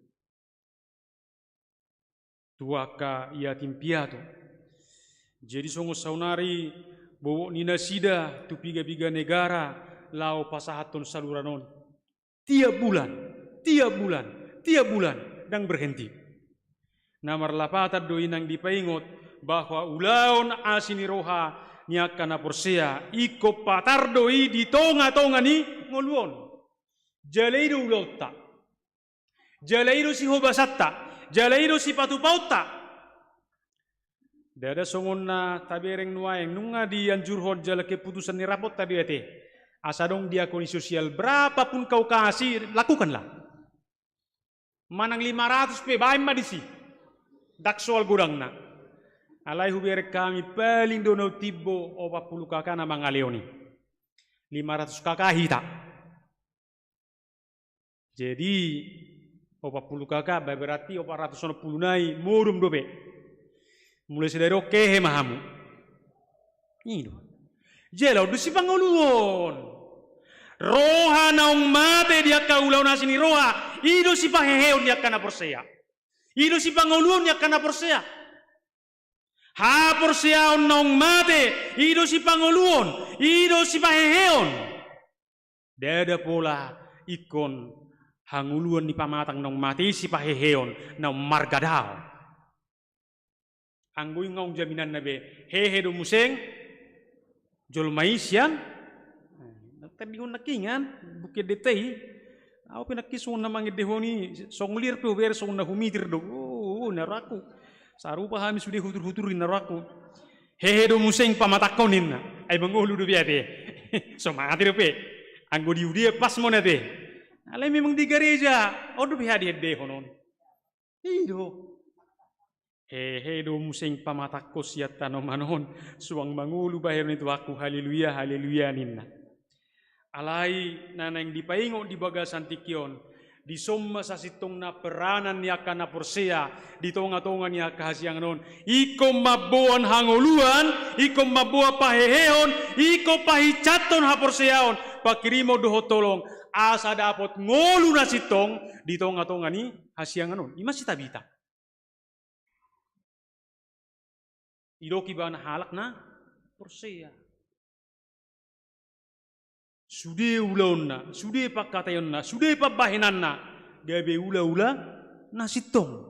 Tu angka yatim piatu. Jadi songon saonari bobot ni nasida tu piga-piga negara laho pasahathon saluran on. Tiap bulan, tiap bulan, tiap bulan, ndang berhenti. Na marlapatan do i nang dipaingot bahwa ulaon asi ni roha ni angka na porsea, ingkon patar do i di tonga-tonga ni ngolu on. Jala i do ulaonta. Jala i do sihobasanta, jala i do sipatupaonta. Ndada songon na tabereng nuaeng, nunga dianjurhon jala keputusan ni rapotta do i ate. Asa adong diakoni sosial, berapa pun kau kasih, lakukanlah. Manang lima ratus pe, baen ma disi. Ndang soal godangna. Alai hubereng hami paling do na umtimbo opat pulu K K na mangalehon i. Lima ratus K K hita. Jadi, opat pulu K K, ba-, berarti opat ratus onom pulu nai modom dope. Mulai sadari on kehe ma hamu. I do. Jala on do sipangoluon. Roha naung mate di angka ulaon asi ni roha, i do sipaheheon di angka na porsea. I do sipangoluon di angka na porsea. Haporseaon naung mate, i do sipangoluon, i do sipaheheon. Ndada pola ingkon hangoluan ni pamatang naung mate i sipaheheon, naung marga daong. Anggo i nga adong jaminanna be, hehe do muse jolma i sian. Tadingon nangkiningan, buku endenta i. Ahu pe nangkin songon na mangendehon i, songon liar pe hubereng songon na humitir do. Oh, na rohangku. Sarupa hami sude hutur-hutur, ninna rohangku. Hehe do muse pamatangkon, ninna. Ai mangolu dope ate. So mate dope. Anggo di huria pas ma on ate. Alai memang di gareja on dope hea diendehon on. I do. Hehe do muse pamatangkon sian tanoman on, suang mangolu bahenon i tu angku, haleluya, haleluya, ninna. Alai na naeng dipaingot di bagasan tingki on, dison ma sasintongna peranan ni angka na porsea di tonga-tonga ni angka hasiangan on. Ingkon mamboan hangoluan, ingkon mamboan paheheon, ingkon pahinsathon haporseaon, pangkirimon dohot holong, asa dapot ngolu na sintong di tonga-tonga ni hasiangan on. I ma si Tabita. Didok ibana halak na porsea. Sude ulaonna, sude pangkataionna, sude pambahenanna, gabe ulaula na sintong.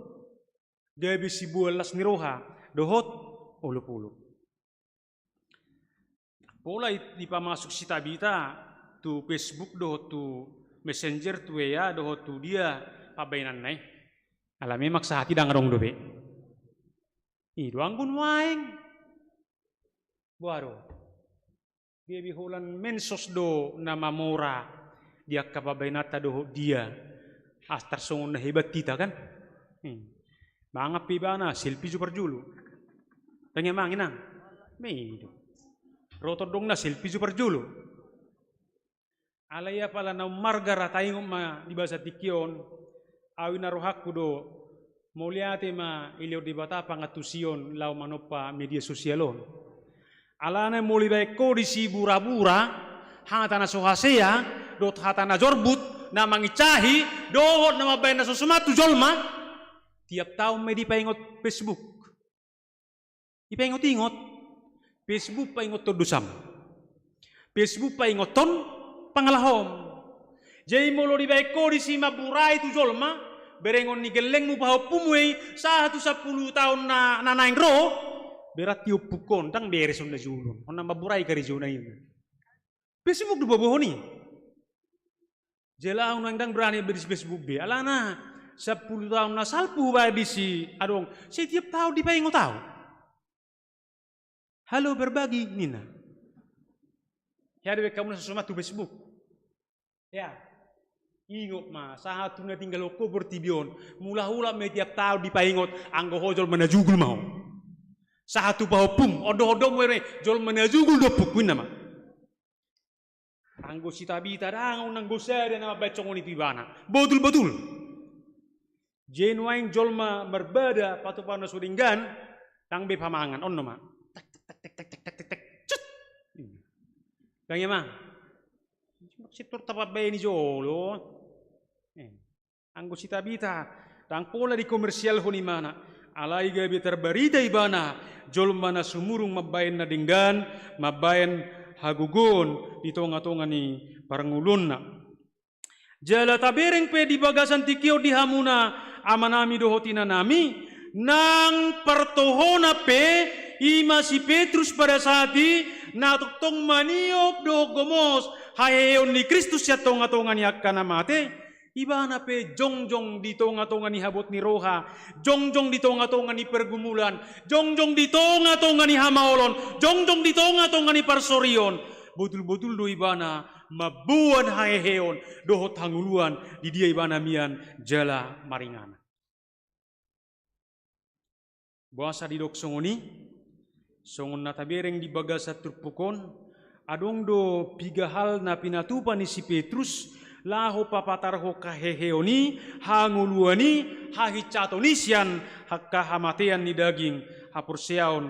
Gabe siboan las ni roha dohot olopolop. Pola i-, dipamasuk si Tabita tu Facebook dohot tu Messenger, tu W A dohot tu dia pambahenanna i. Ala memang sahat i ndang adong dope. I do anggo nuaeng. Boha do? Gabe holan mensos do na mamora di angka pambahenanta dohot dia. Asa tarsongon na hebat hita kan? Hmm. Mangan pe ibana, selfie jo parjolo. Tangiang mangan, inang. Ima i do. Ro tondongna, selfie jo parjolo. Alai apala naung marga ra taingot ma di bagasan tingki on, ahu i na rohangku do, mauliate ma dilehon Debata pangantusion laho manompa media sosial on. Alana molo dibaen ho disi burabura, hata na so hasea, dohot hata na jorbut, na manginsahi, dohot na mambaen na so somal tu jolma, tiap taon ma i dipaingot Facebook. Dipaingot-ingot. Facebook paingothon dosam. Facebook paingothon pangalahom. Jadi molo dibaen ho disi mamburai tu jolma, berengon ni gellengmu pahompumu i, sahat tu sampulu taon na, na naeng ro, berarti ompukkon, ndang beres on na jolo on. On na mamburai karejona i. Facebook do boaboahon i. Jala ahu nuaeng ndang berani be di Facebook be. Alana, Sampulu taon na salpu hubaen disi adong, setiap taon dipaingot ahu. Halo berbagi ninna. Hea do baen hamuna sosomat tu Facebook. Ya. Ingot ma, sahat tu na tinggalhon ho portibi on, mulak-ulak ma i tiap taon dipaingot, anggo ho jolma na jugul ma ho. Sahat tu pahompum, ondo-ondo mu eme, jolma na jugul do ompungku, inna ma. Anggo si Tabita ndang on, anggo sada na mambaen songon i tu ibana. Botul-botul. Jadi nuaeng jolma marbada patupa na so denggan, ndang be pamangan, on do ma. Tek, tek, tek, tek, tek, tek, tek, tek, cut. Ndang ia ma. Sintor tapambaen i jolo. Eh, anggo si Tabita, ndang pola dikomersialhon ibana. Alai gabe tarbarita ibana, jolma na sumurung mambaen na denggan, mambaen hagogoon di tonga-tonga ni parngoluonna. Jala tabereng pe di bagasan tingki on di hamuna amanami dohot inanami, nang partohonan pe, i ma si Petrus pada saat i, na tongtong maniop dohot gomos haheheon ni Kristus sian tonga-tonga ni angka na mate, ibana pe jongjong di tonga-tonga ni habot ni roha, jongjong di tonga-tonga ni pergumulan, jongjong di tonga-tonga ni hamaolon, jongjong di tonga-tonga ni parsorion. Botul-botul do ibana mamboan haheheon dohot hangoluan di dia ibana mian jala maringanan. Boasa didok songon i? Songon na tabereng di bagasan turpuk on, adong do piga hal na pinatupa ni si Petrus laho papatarhon haheheon i, hangoluan i, hahinsaton i sian angka hamatean ni daging, haporseaon,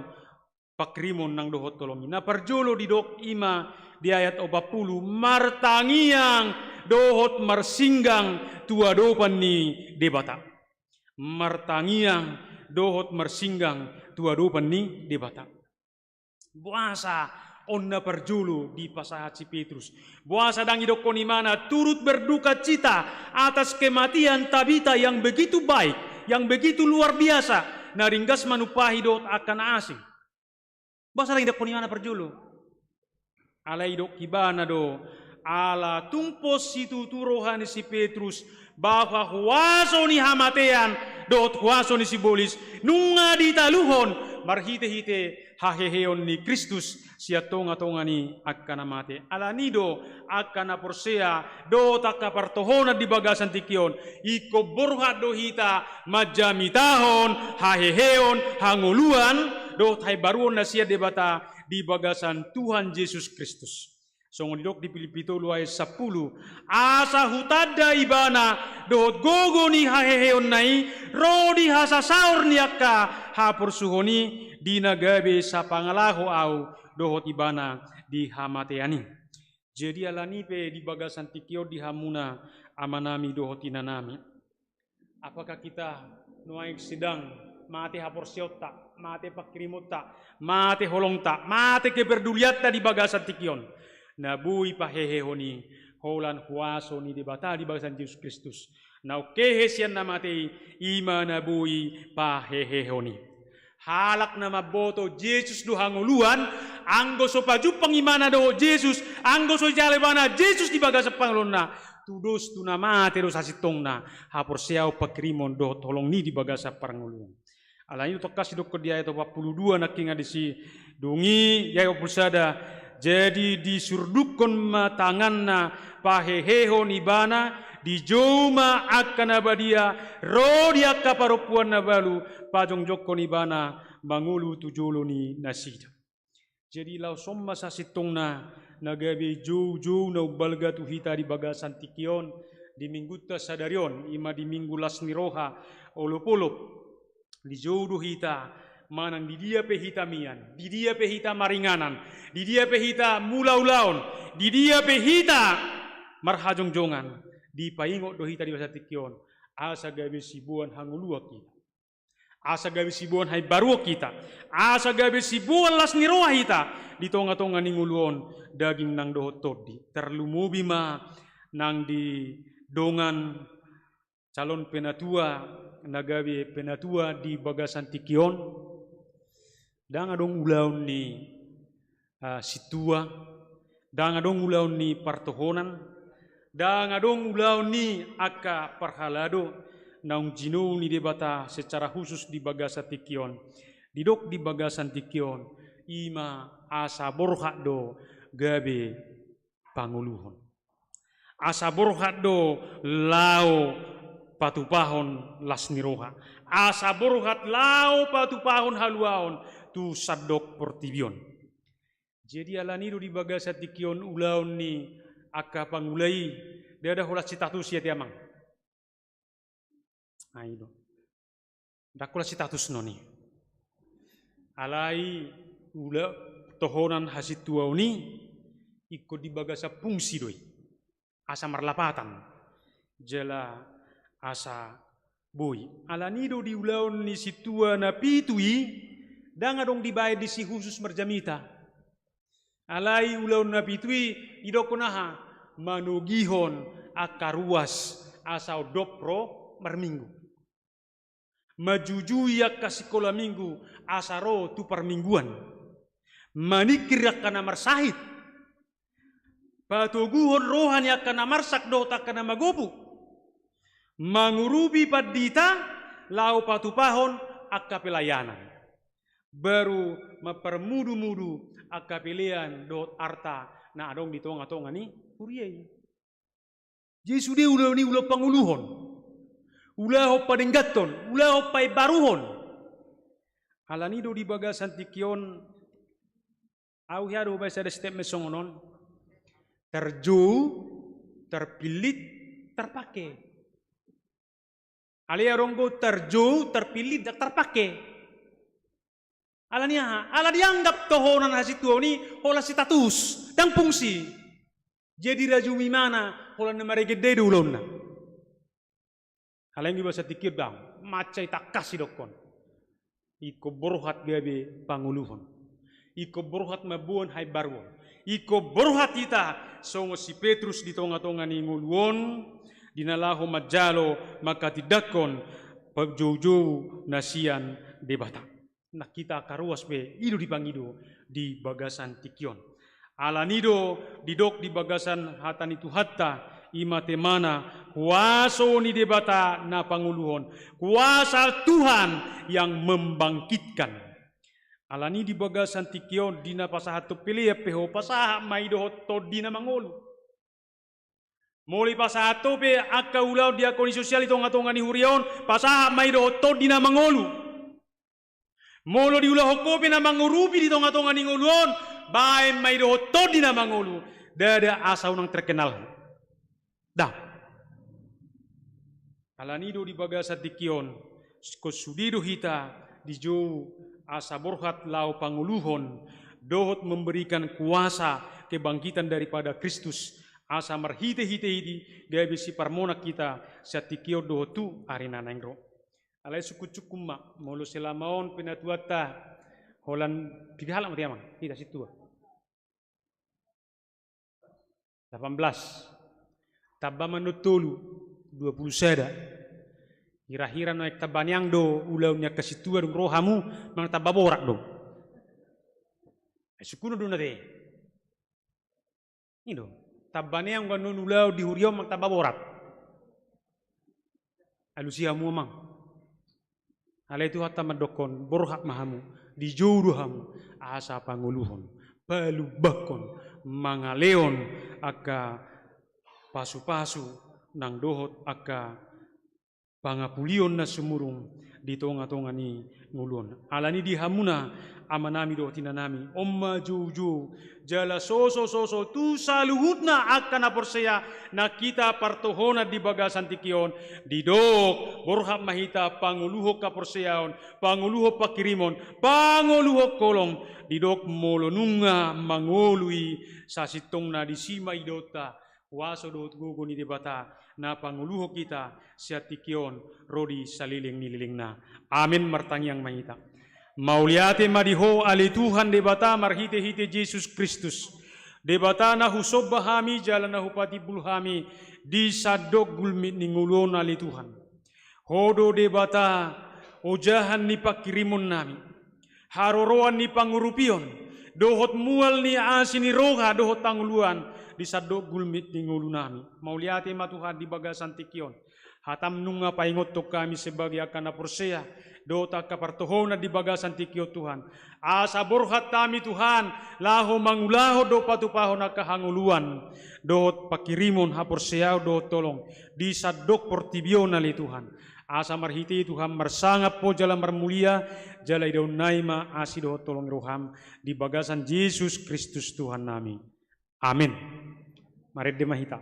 pangkirimon nang dohot holong i. Na parjolo didok i ma di ayat opat pulu, martangiang dohot marsinggang tu adopan ni Debata. Martangiang dohot marsinggang tu adopan ni Debata. Boasa on na parjolo dipasahat si Petrus? Boasa ndang didokkon ibana turut berdukacita atas kematian Tabita yang begitu baik, yang begitu luar biasa, na ringgas manumpahi dohot angka na asing? Boasa ndang didokkon ibana parjolo? Alai didok ibana do, ala tung pos situtu roha ni si Petrus, bahwa huaso ni hamatean dohot huaso ni sibolis nunga ditaluhon marhite-hite haheheon ni Kristus sian tonga-tonga ni angka na mate. Alani i do angka na porsea dohot angka partohonan di bagasan tingki on, ingkon borhat do hita manjamitahon haheheon, hangoluan dohot haimbaruon na sian Debata di bagasan Tuhan Jesus Kristus. Songon didok di Pilippi tolu ayat sampulu, asa hutanda ibana dohot gogo ni haheheonna i ro di hasasaor ni angka haporsuhon i, di na gabe sapangalaho ahu dohot ibana di hamatean i. Jadi alani i pe di bagasan tingki on di hamuna amanami dohot inanami, apakah kita nuaeng sedang mate haporseaonta, mate pangkirimonta, mate holongta, mate keperdulianta di bagasan tingki on? Na boi pahehehon i holan huaso ni Debata di bagasan Jesus Kristus. Na umhehe sian na mate i, i ma na boi pahehehon i. Halak na mamboto Jesus do hangoluan, anggo so pajumpang ibana dohot Jesus, anggo so jalo ibana Jesus di bagasan parngoluonna, tudos tu na mate do sasintongna haporseaon, pangkirimon dohot holong ni di bagasan parngoluon. Alani i do tangkas didokkon di ayat opat pulu dua nangkin disi, dung i di ayat opat pulu sada, jadi disurdukkon ma tanganna pahehehon ibana, dijou ma angka na badia ro di angka parompuan na balu, pajongjongkon ibana mangolu tu jolo ni nasida. Jadi laos on ma sasintongna na gabe joujou na umbalga tu hita di bagasan tingki on, di minggunta sadari on, i ma di minggu las ni roha, olopolop. Dijou do hita, manang di dia pe hita mian, di dia pe hita maringanan, di dia pe hita mangula ulaon, di dia pe hita marhajongjongan, dipaingot do hita di bagasan tingki on, asa gabe siboan hangoluan hita. Asa gabe siboan haimbaruon hita, asa gabe siboan las ni roha hita di tonga-tonga ni ngolu on, daging nang dohot tondi. Tarlumobi ma nang di dongan calon penatua na gabe penatua di bagasan tingki on. Ndang adong ulaon ni ah, sintua, ndang adong ulaon ni partohonan, ndang adong ulaon ni angka parhalado, naung jinou ni Debata secara khusus di bagasan tingki on, didok di bagasan tingki on, i ma asa borhat do gabe pangoluhon. Asa borhat do laho patupahon las ni roha. Asa borhat laho patupahon haluaon tu sandok portibi on. Jadi alani do di bagasan tingki on ulaon ni angka pangula i, ndada holan sitatus i ate amang. Ai do. Ndang holan sitatus non i. Alai ula tohonan hasintuaon i, ingkon di bagasan fungsi do i. Asa marlapatan. Jala asa boi. Alani do di ulaon ni sintua na pitu i, ndang adong dibaen disi khusus marjamita. Alai ulaon na pitu i didokkon aha? Manogihon angka ruas asa ondop ro marminggu. Manjujui angka sikola minggu asa ro tu parmingguan. Maningkir angka na marsahit. Patoguhon roha ni angka na marsak dohot angka na magopu. Mangurupi pandita laho patupahon angka pelayanan. Baru mamparmudu-mudu angka pelean dohot arta na adong di tonga-tonga ni huria i. Jadi sude ulaon i ulaon pangoluhon. Ulaon padengganhon, ulaon paimbaruhon. Alani do di bagasan tingki on, au hea do hubaen sada statement songon on. Tarjou, tarpillit, tarpangke. Alai adong do tarjou, tarpillit, ndang tarpangke. Alani aha? Ala dianggap tohonan hasintuaon i holan sitatus, ndang fungsi. Jadi rajumi imana holan na maregendai do ulaonna. Alai anggo di bagasan tingki on ndang, mansai tangkas didokkon. Ingkon borhat gabe pangoluhon. Ingkon borhat mamboan haimbaruon. Ingkon borhat hita songon si Petrus di tonga-tonga ni ngolu on, di na laho manjalo manghatindanghon pajoujou na sian Debata. Nang hita angka ruas pe i do dipangido di bagasan tingki on. Alani do didok di bagasan hata ni Tuhanta, i ma temana, huaso ni Debata na pangoluhon, kuasa Tuhan yang membangkitkan. Alani di bagasan tingki on, di na pasahathon pelean pe ho, pasahat ma i dohot tondi na mangolu. Molo dipasahat ho pe angka ulaon diakoni sosial di tonga-tonga ni huria on, pasahat ma i dohot tondi na mangolu. Molo diulahon ho pe na mangurupi di tonga-tonga ni ngolu on, baen ma i dohot tondi na mangolu. Ndada asa unang terkenal. Ndang. Alani do di bagasan tingki on, ingkon sude do hita dijou asa borhat laho pangoluhon, dohot memberikan kuasa kebangkitan daripada Kristus, asa marhite-hite i gabe siparmonang hita sian tingki on dohot tu ari na naeng ro. Alai sungkun-sungkun ma, molo selama on pe na tuanta holan piga halak ma ate amang, hita sintua. Delapan belas. Tamba ma annon tolu, dua puluh sada. Hira-hira nuaeng tamba nian do ulaon ni angka sintua dung ro hamu, manang tamba borat do. Ai sungkunon do na ate. I do. Tamba nian do annon ulaon di huria on manang tamba borat. Alusi hamu amang. Alai Tuhanta mandokkon, borhat ma hamu, dijou do hamu, asa pangoluhon, palumbangkon, mangalehon angka pasu-pasu nang dohot angka pangapulion na sumurung di tonga-tonga ni ngolu on. Alani di hamuna, amanami dohot inanami, on ma joujou, jala soso-soso tu saluhutna angka na porsea, na hita partohonan di bagasan tingki on, didok, borhat ma hita pangoluhon haporseaon, pangoluhon pangkirimon, pangoluhon holong, didok molo nunga mangolu i sasintongna disi ma idaonta, huaso dohot gogo ni Debata, na pangoluhon hita, sian tingki on, ro di saleleng ni lelengna. Amen, martangiang ma hita. Mauliate ma di Ho ale Tuhan Debata marhite-hite Jesus Kristus. Debata na husomba hami jala na hupatimbul hami di sandok gulmit ni ngolu on ale Tuhan. Ho do Debata ojahan ni pangkirimonnami. Haroroan ni pangurupion, dohot mual ni asi ni roha dohot hangoluan di sandok gulmit ni ngolunami. Mauliate ma Tuhan di bagasan tingki on. Hatam nunga paingothon hami sebagai angka na porsea dohot angka partohonan di bagasan tingki on, Tuhan. Asa borhat hami, Tuhan, laho mangulahon dohot patupahon angka hangoluan dohot pangkirimon haporseaon dohot holong di sandok portibi on ale, Tuhan. Asa marhite i, Tuhan, marsangap Ho jala marmulia, jala idaonnami ma asi dohot holong ni roham, di bagasan Jesus Kristus Tuhannami. Amin. Marende ma hita.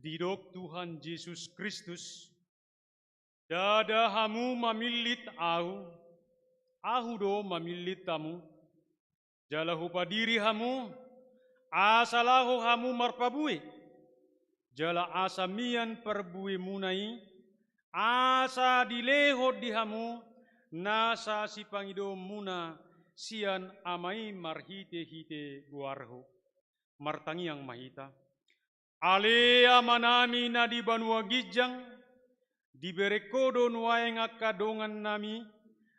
Didok Tuhan Jesus Kristus: Ndada hamu mamillit Ahu, Ahu do mamillit hamu. Jala Hupadiri hamu, asa laho hamu marparbue, jala asa mian parbuemuna i, asa dilehon di hamu nasa sipangidoonmuna sian Ama i marhitehite goarhu. Martangiang ma hita. Ale Amanami na di banua ginjang, dibereng Ho do nuaeng angka dongannami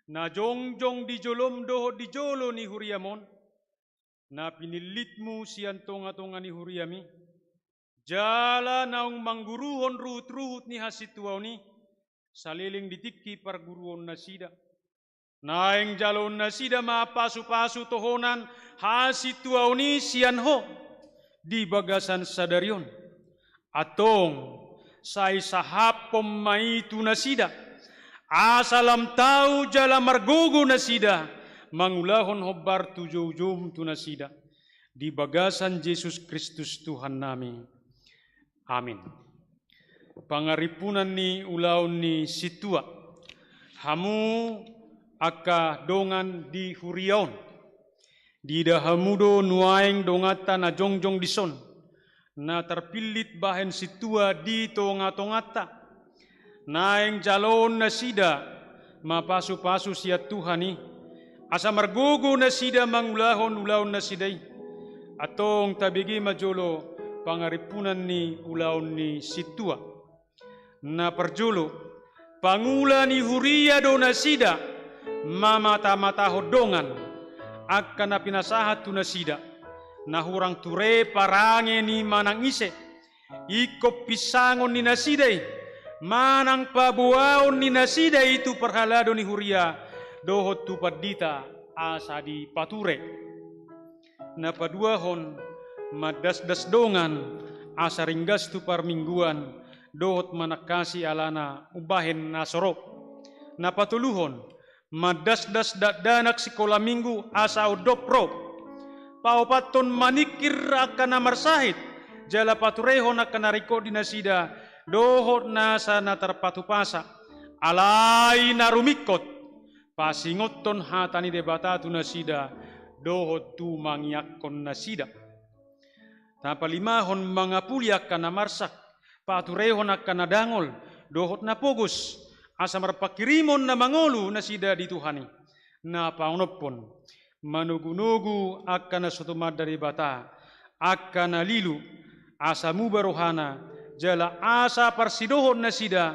na jongjong di jolom dohot di jolo ni huriam on, na pinillitmu sian tongatonga ni huriam i, jala naung mangguruhon ruhutruhut ni hasintuaon i saleleng di tingki parguruonnasida. Naeng jaloonnasida ma pasupasu tohonan hasintuaon i sian Ho di bagasan sadari on. Antong, sai sahaphon ma i tu nasida, asa lam tau jala margogo nasida mangulahon hombar tu joujoum tu nasida. Di bagasan Jesus Kristus Tuhannami. Amin. Pangarimpunan ni ulaon ni sintua. Hamu angka dongan di huria on, diida hamu do nuaeng donganta na jongjong dison, na tarpillit bahen sintua di tongatonganta. Naeng jaloon nasida ma pasupasu sian Tuhan i, asa margogo nasida mangulahon ulaonnasida i. Antong tabege ma jolo pangarimpunan ni ulaon ni sintua. Na parjolo, pangula ni huria do nasida, mamatamatahon dongan, angka na pinasahat tu nasida, na hurang ture parange ni manang ise, ingkon pinsangon ni nasida i, manang paboaon ni nasida i tu parhalado ni huria dohot tu pandita asa dipature. Na paduahon, mandasdas dongan asa ringgas tu parmingguan dohot manangkasi alana umbahen na so ro. Na patoluhon, Mandasdas dakdanak sikola minggu asa ondop ro. Paopathon maningkir angka na marsahit, jala paturehon angka na ringkot di nasida, dohot nasa na tarpatupasa. Alai na rumingkot, pasingothon hata ni Debata tu nasida, dohot tu mangiangkon nasida. Tapalimahon mangapuli angka na marsak, paturehon angka na dangol, dohot na pogos, asa marpanghirimon na mangolu nasida di Tuhan i. Na paonomhon, manogunogu angka na so tumanda Debata, angka na lilu, asa muba rohana, jala asa parsidohot nasida,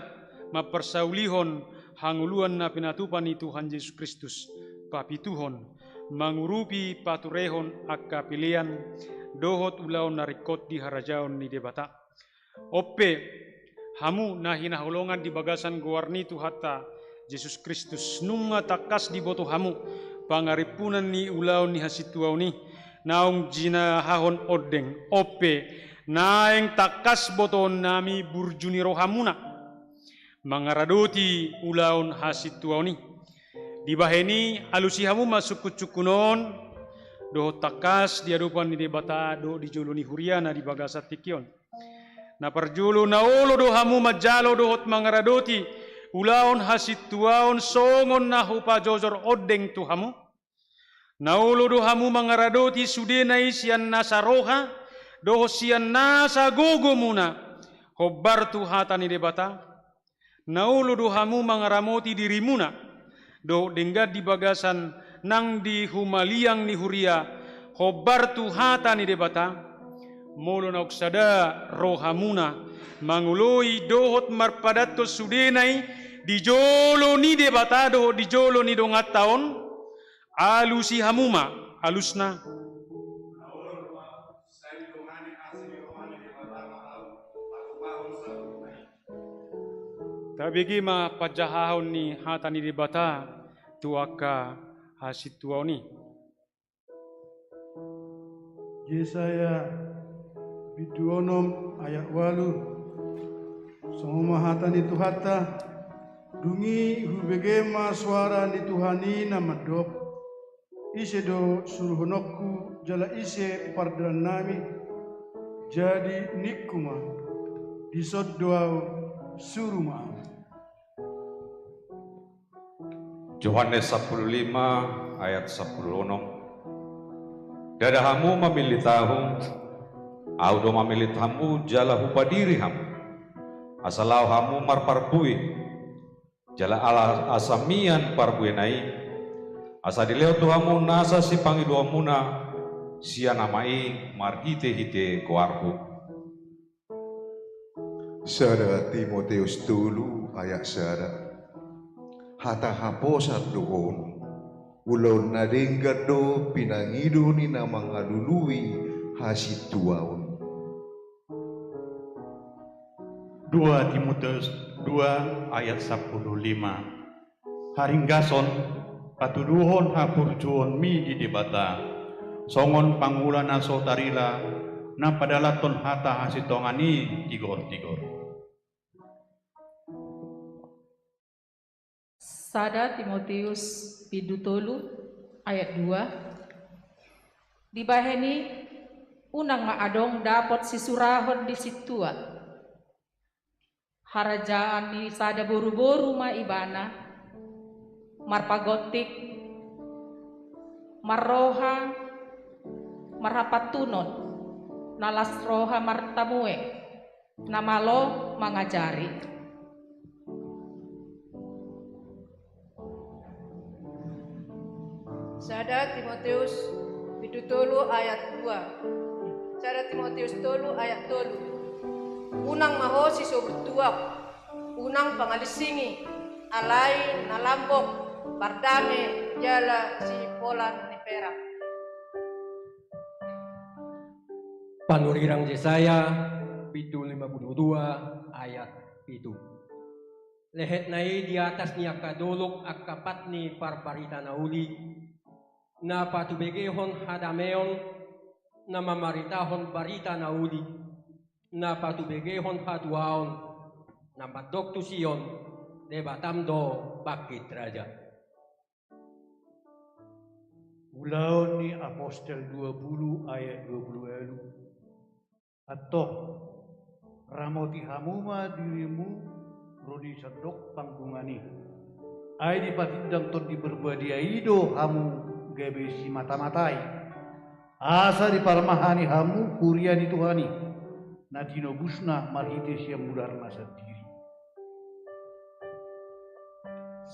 mamparsaulihon hangoluan na pinatupa ni Tuhan Jesus Kristus, papituhon, mangurupi paturehon angka pelean, dohot ulaon na ringkot di harajaon ni Debata. Onpe, hamu na hinaholongan di bagasan goar ni Tuhanta Jesus Kristus, nunga tangkas diboto hamu pangarimpunan ni ulaon ni hasintuaon i, naung jinahahon ondeng. Onpe, naeng tangkas botoonnami burju ni rohamuna mangaradoti ulaon hasintuaon i. Dibahen i, alusi hamu ma sungkunsungkun on, dohot tangkas di adopan ni Debata dohot di jolo ni huriana di bagasan tingki on. Na parjolo, na olo do hamu manjalo dohot mangaradoti ulaon hasintuaon songon na hupajojor ondeng tu hamu? Na olo do hamu mangaradoti sudena i sian nasa roha, dohot sian nasa gogomuna, hombar tu hata ni Debata? Na olo do hamu mangaramoti dirimuna, dohot denggan di bagasan nang di humaliang ni huria, hombar tu hata ni Debata? Molo naung sada rohamuna mangoloi dohot marpadathon sudena i di jolo ni Debata dohot di jolo ni donganta on, alusi hamu ma alusna. Tabege ma panjahaon ni hata ni Debata tu angka hasintuaon i. Jesaya bindu onom ayat ualu. Songon on ma hata ni Tuhanta. Dung i hubege ma soara ni Tuhan i na mandok: Ise do suruhononku, jala ise pardalanannami? Jadi ningku ma: Dison do ahu, suru ma ahu. Johannes sampulu lima ayat sampulu onom. Ndada hamu mamillit ahu, ahu do mamillit hamu jala hupadiri hamu, asa laho hamu marparbue. Jala ala asa mian parbuena i, asa dilehon tu hamu nasa sipangidoanmuna sian Ama i marhitehite goarhu. Sada Timoteus tolu ayat sada. Hata haposan do on, ulaon na denggan do pinangido ni na mangalului hasintuaon. Dua Timoteus dua ayat sampulu lima. Haringgason, patuduhon haburjuonmi di Debata, songon pangula na so tarila, na padalanhon hata hasintongan i tigortigor. Sada Timoteus bindu tolu ayat dua. Dibahen i, unang ma adong dapot sisurahon di sintua. Harajaan ni sada boruboru ma ibana, marpagontik, marroha, marhapantunon, na las roha martamue, na malo mangajari. Sada Timoteus bindu tolu ayat dua. Sada Timoteus tolu ayat tolu. Unang ma ho sisobut tuak, unang pangalinsingi, alai na lambok, pardame, jala siimpolan ni perak. Panurirang Jesaya bindu lima pulu dua ayat pitu. Lehetna i di atas ni angka dolok angka pat ni parbarita na uli, na patubegehon hadameon, na mamaritahon barita na uli, na patubegehon hatuaon, na mandok tu Sion: Debatam do bangkit raja. Ulaon ni Apostel dua pulu ayat dua pulu ualu. Antong, ramoti hamu ma dirimu ro di sandok panggungan i. Ai dipatindang Tondi Parbadia i do hamu gabe simatamatai. Asa diparmahani hamu huria ni Tuhan i, na tinobusna marhite sian mudarna sandiri.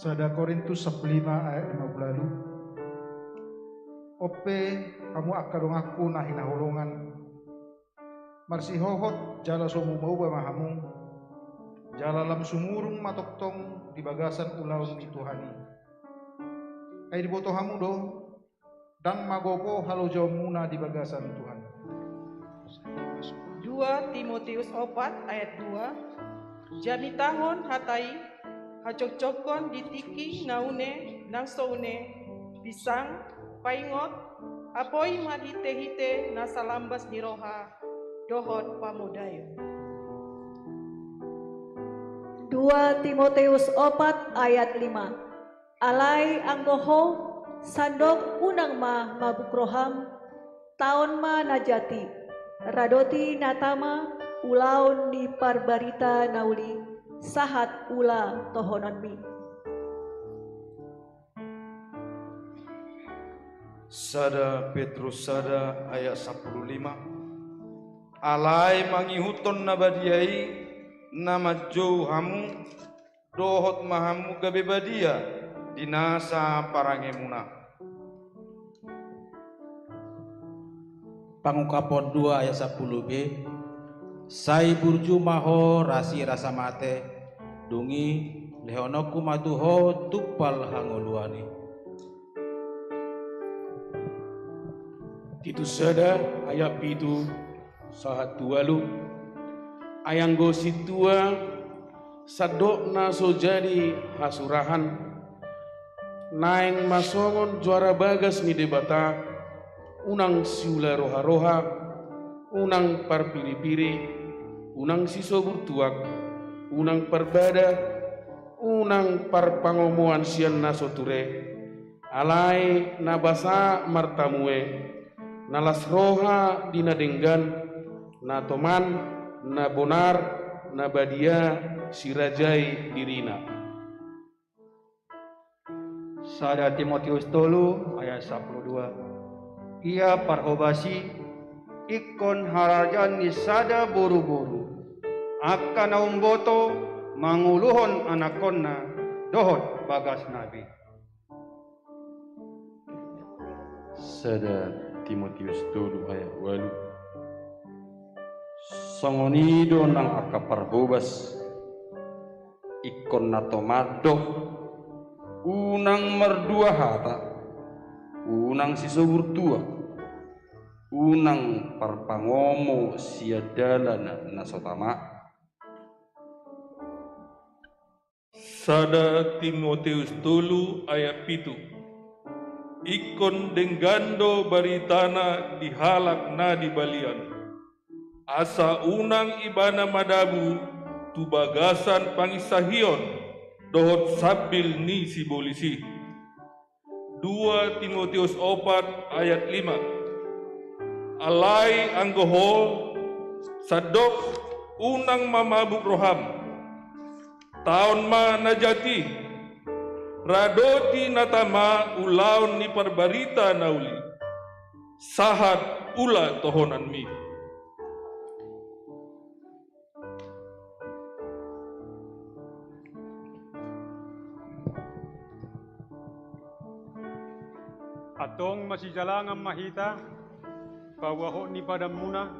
Sada Korintus sampulu lima ayat lima pulu ualu. On pe, hamu angka donganku na hinaholongan, marsihohot jala so mubauba ma hamu, jala lam sumurung ma tongtong di bagasan ulaon ni Tuhan i. Ai diboto hamu do, ndang magopo halojaonmuna di bagasan Tuhan. Dua Timoteus opat ayat dua. Jamitahon hata i, hajongjonghon di tingki na une nang so une, pisang, paingot, apoi marhitehite na salambas ni roha dohot pamodaion. Dua Timoteus opat ayat lima. Alai anggo ho, sandok unang ma mabuk roham, taon ma na jat i, radoti na tama ulaon ni parbarita na uli, sahat ula tohononmi. Sada Petrus sada ayat sampulu lima. Alai mangihuthon na badia i, na manjou hamu, dohot ma hamu gabe badia di nasa parangemuna. Pangungkapon dua ayat sampulu B. Sai burju ma ho rasi rasa mate, dung i lehononku ma tu ho tumpal hangoluan i. Titus sada ayat pitu sahat tu ualu. Ai anggo sintua, sandok na so jadi hasurahan, naeng ma songon juara bagas ni Debata, unang siula roharoha, unang parpiripiri, unang sisobur tuak, unang parbada, unang parpangomoan sian na so ture, alai na basa martamue, na las roha di na denggan, na toman, na bonar, na badia, sirajai dirina. Sada Timoteus tolu ayat sampulu dua. Ia parhobas i, ingkon harajaan ni sada boruboru, angka na umboto manguluhon anakkonna dohot bagasna be. Sada Timoteus tolu ayat ualu. Songon i do nang angka parhobas, ingkon na toman do, unang mardua hata, unang sisobur tuak, unang parpangomo sian dalan na so tama. Sada Timoteus tolu ayat pitu. Ingkon denggan do baritana di halak na di balian, asa unang ibana madabu tu bagasan panginsahion dohot sambil ni sibolis i. Dua Timoteus opat ayat lima. Alai anggo ho, sandok unang ma mabuk roham. Taon ma na jat i, radoti na tama ulaon ni parbarita na uli, sahat ula tohonanmi. Antong masijalangan ma hita, paboa hot ni padanmuna,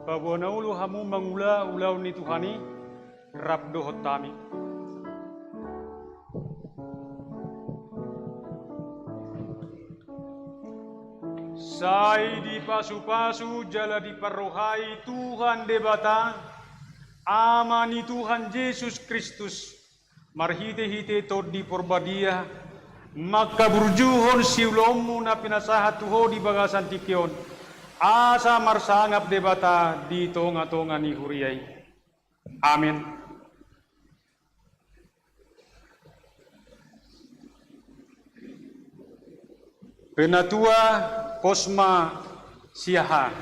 paboa na olo hamu mangula ulaon ni Tuhan i, rap dohot hami. Sai dipasupasu jala diparrohai Tuhan Debata, Ama ni Tuhan Jesus Kristus, marhitehite Tondi Porbadia, mangkaburjuhon siulaonmu na pinasahat tu ho di bagasan tingki on, asa marsangap Debata di tongatonga ni huria i. Amen. Penatua Kosma Siahaan.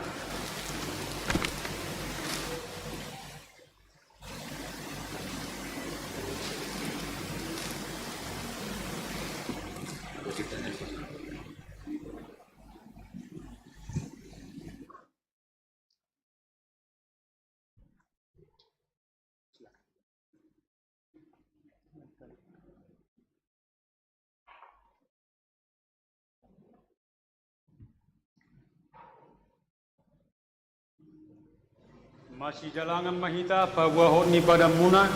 Masijalangan ma hita paboahon ni padanmuna,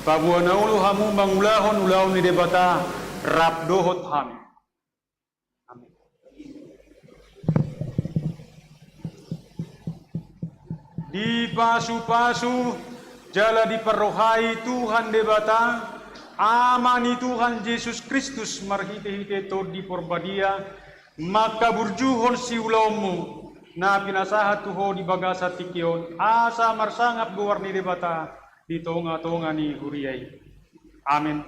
paboa na olo hamu mangulahon ulaon ni Debata rap dohot hami. Amin. Dipasupasu jala diparrohai Tuhan Debata, Ama ni Tuhan Jesus Kristus, marhitehite Tondi Porbadia, mangkaburjuhon siulaonmu na pinasahat tu ho di bagasan tingki on, asa marsangap goar ni Debata di tongatonga ni huria i. Amin.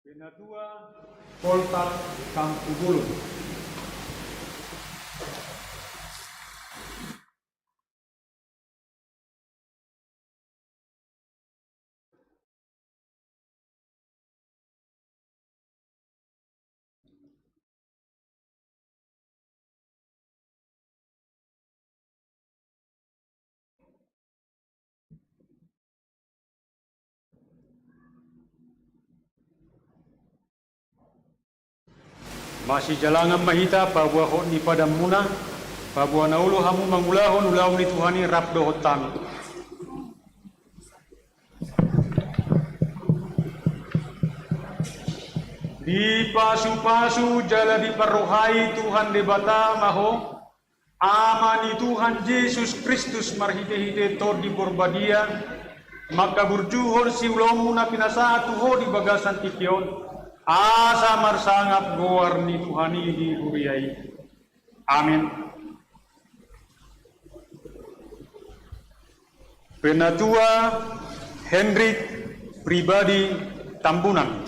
Penatua Poltak Kampubulung. Masijalangan ma hita paboahon ni padanmuna, paboa na olo hamu mangulahon ulaon ni Tuhan i rap dohot hami. Dipasupasu jala diparrohai Tuhan Debata ma ho, Ama ni Tuhan Jesus Kristus, marhitehite Tondi Porbadia, mangkaburjuhon siulaonmu na pinasahat tu ho di bagasan tingki on, asa marsangap goar ni Tuhan i di huria i. Amin. Penatua Henrik Pribadi Tambunan.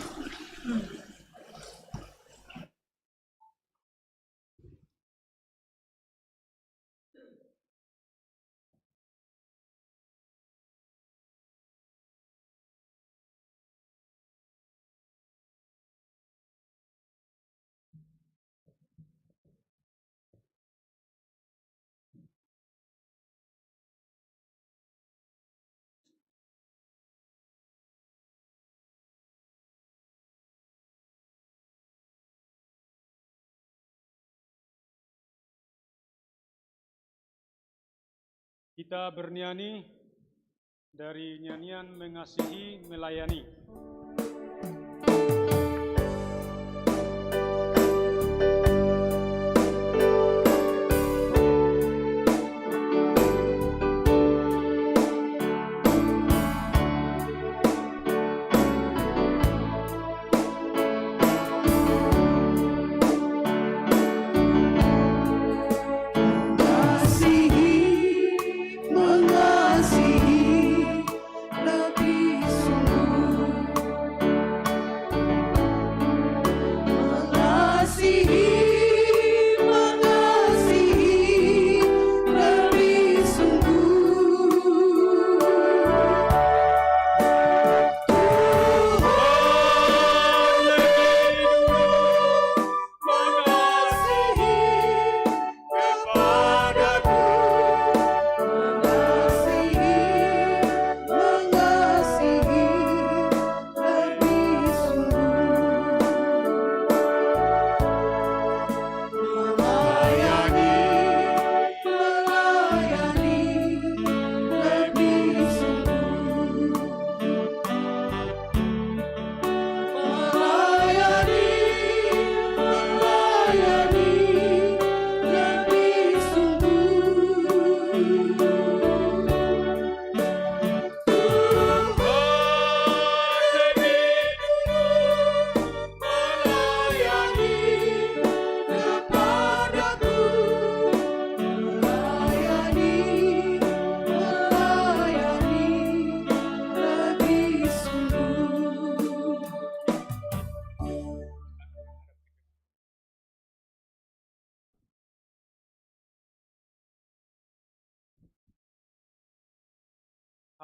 Hita berniani dari nyanyian Mengasihi Melayani. Mengasihi, mengasihi lebih sungguh.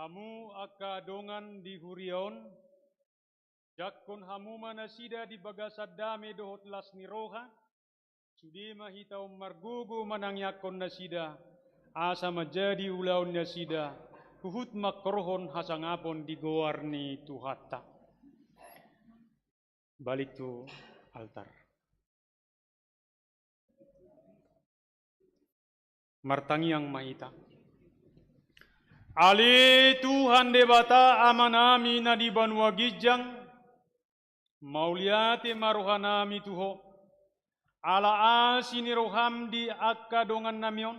Hamu angka dongan di huria on, jangkon hamu ma nasida di bagasan dame dohot las ni roha, sude ma hita on margogo manangiangkon nasida, asa manjadi ulaon nasida huhut mangkorhon hasangapon di goar ni Tuhanta. Balik tu altar. Martangiang ma hita. Ale Tuhan Debata Amanami na di banua ginjang, mauliate ma rohanami tu Ho, ala asi ni roham di angka dongannami on,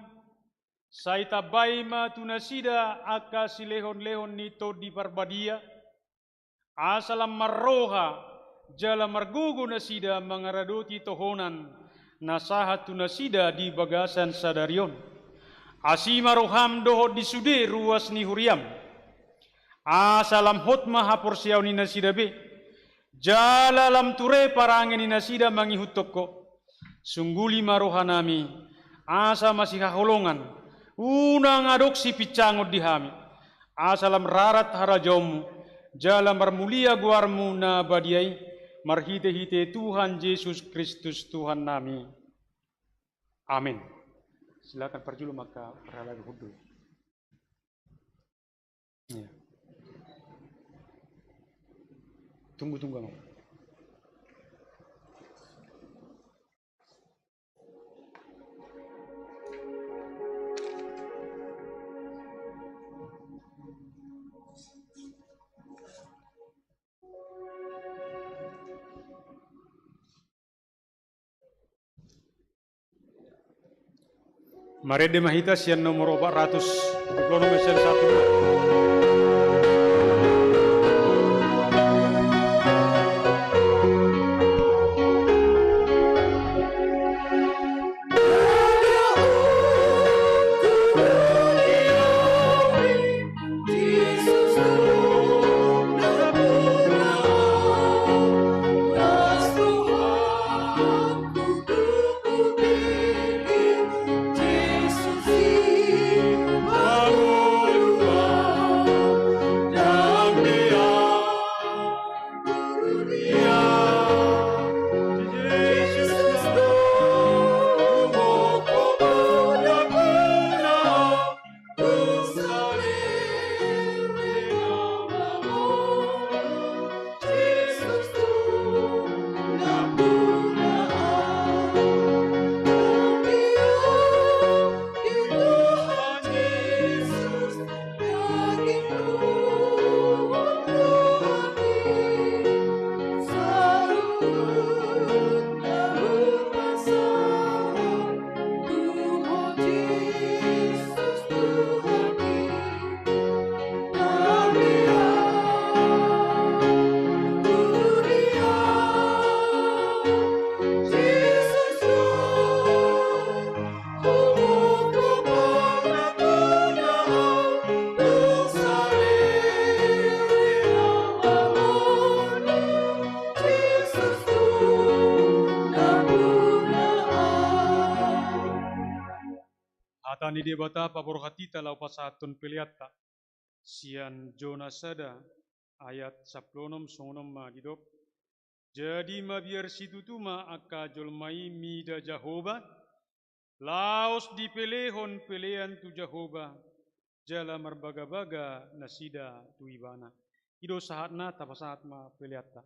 sai tambai ma tu nasida angka silehonlehon ni Tondi Parbadia, asa lam marroha jala margogo nasida mangaradoti tohonan na sahat tu nasida di bagasan sadari on. Asi ma roham dohot di sude ruas ni huriam, asa lam hot ma haporseaon ni nasida be, jala lam ture parange ni nasida mangihuthon Ho. Sungguli ma rohanami, asa masihaholongan, unang adong sipinsangon di hami, asa lam rarat harajaonmu, jala marmulia goarmu na badia i, marhitehite Tuhan Jesus Kristus Tuhannami. Amin. Silakan parjolo ma angka parhalado hundul. Iya. Tunggu, tunggu, Amang. Marende ma hita sian nomor opat ratus dua puluh enam, S L satu dua. Hata ni Debata paborhat hita laho pasahathon peleanta. Sian Jona sada ayat sampulu onom songon on ma didok: Jadi mabiar situtu ma angka jolma i mida Jahowa, laos dipelehon pelean tu Jahowa, jala marbagabaga nasida tu Ibana. I do sahatna, tapasahat ma peleanta.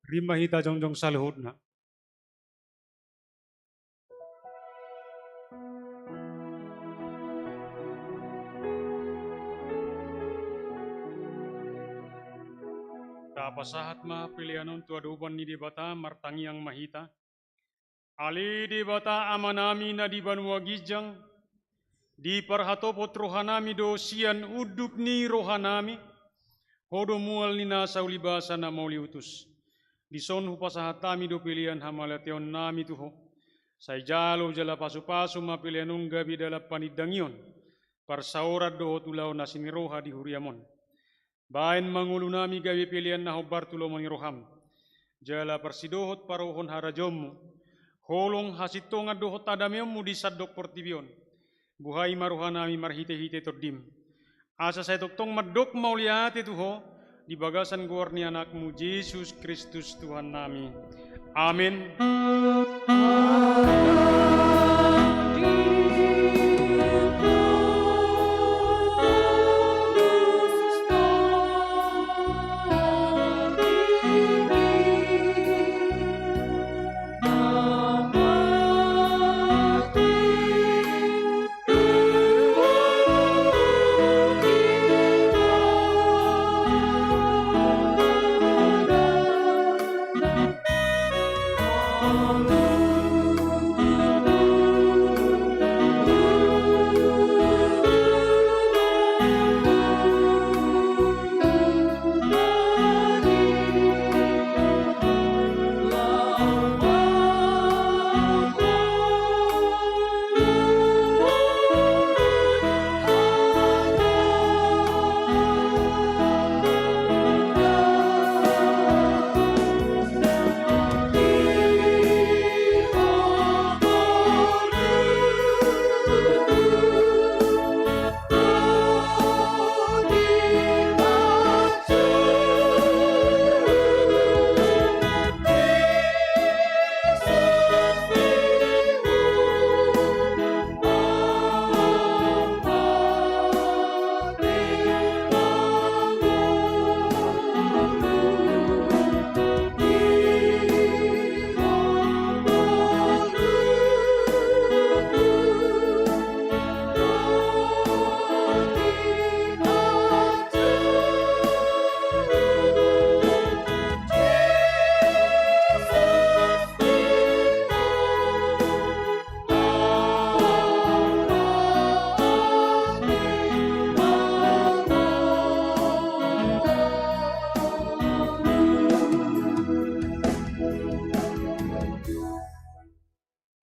Rap ma hita jongjong saluhutna. Tapasahat ma pelean on tu adopan ni Debata, martangiang ma hita. Ale Debata Amanami na di banua ginjang, diparhatopot rohanami do sian unduk ni rohanami, Ho do mual ni nasa ulibasa na mauliutus. Dison hupasahat hami do pelean hamauliateonnami tu Ho. Sai jalo jala pasupasu ma pelean on gabe dalan panindangion, parsaoran dohot ulaon asi ni roha di huriam on. Baen ma ngolunami gabe pelean na hombar tu lomo ni roham, jala parsidohot parohon harajaonmu, holong hasintongan dohot hadameonmu di sandok portibi on. Buhai ma rohanami marhitehite Tondim, asa sai tongtong mandok mauliate tu Ho di bagasan goar ni Anakmu Jesus Kristus Tuhannami. Amen.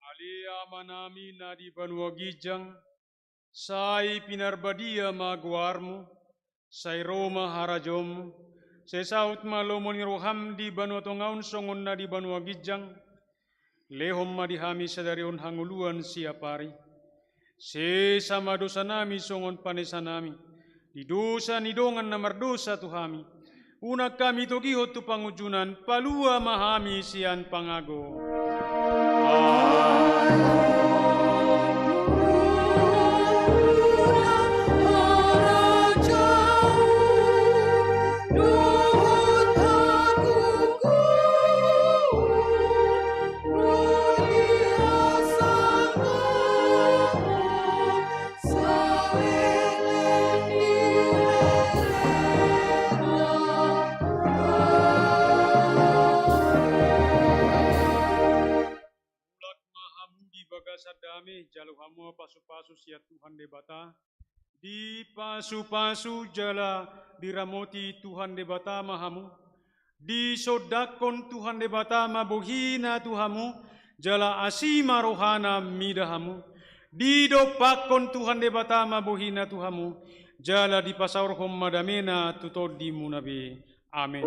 Ale Amanami na di banua ginjang, sai pinarbadia ma goarmu, sai ro ma harajaonmu, sai saut ma lomo ni roham di banua tonga on songon na di banua ginjang. Lehon ma di hami sadari on hangoluan siapari. Sesa ma dosanami songon panesanami di dosa ni dongan na mardosa tu hami. Unang hami togihon tu pangunjunan, palua ma hami sian pangago. Mulak ma hamu di bagasan dame, jalo hamu pasupasu sian Tuhan Debata. Dipasupasu jala diramoti Tuhan Debata ma hamu. Disondangkon Tuhan Debata ma bohina tu hamu, jala asi ma rohana mida hamu. Didompakkon Tuhan Debata ma bohina tu hamu, jala dipasaorhon ma damena tu tondimuna be. Amen.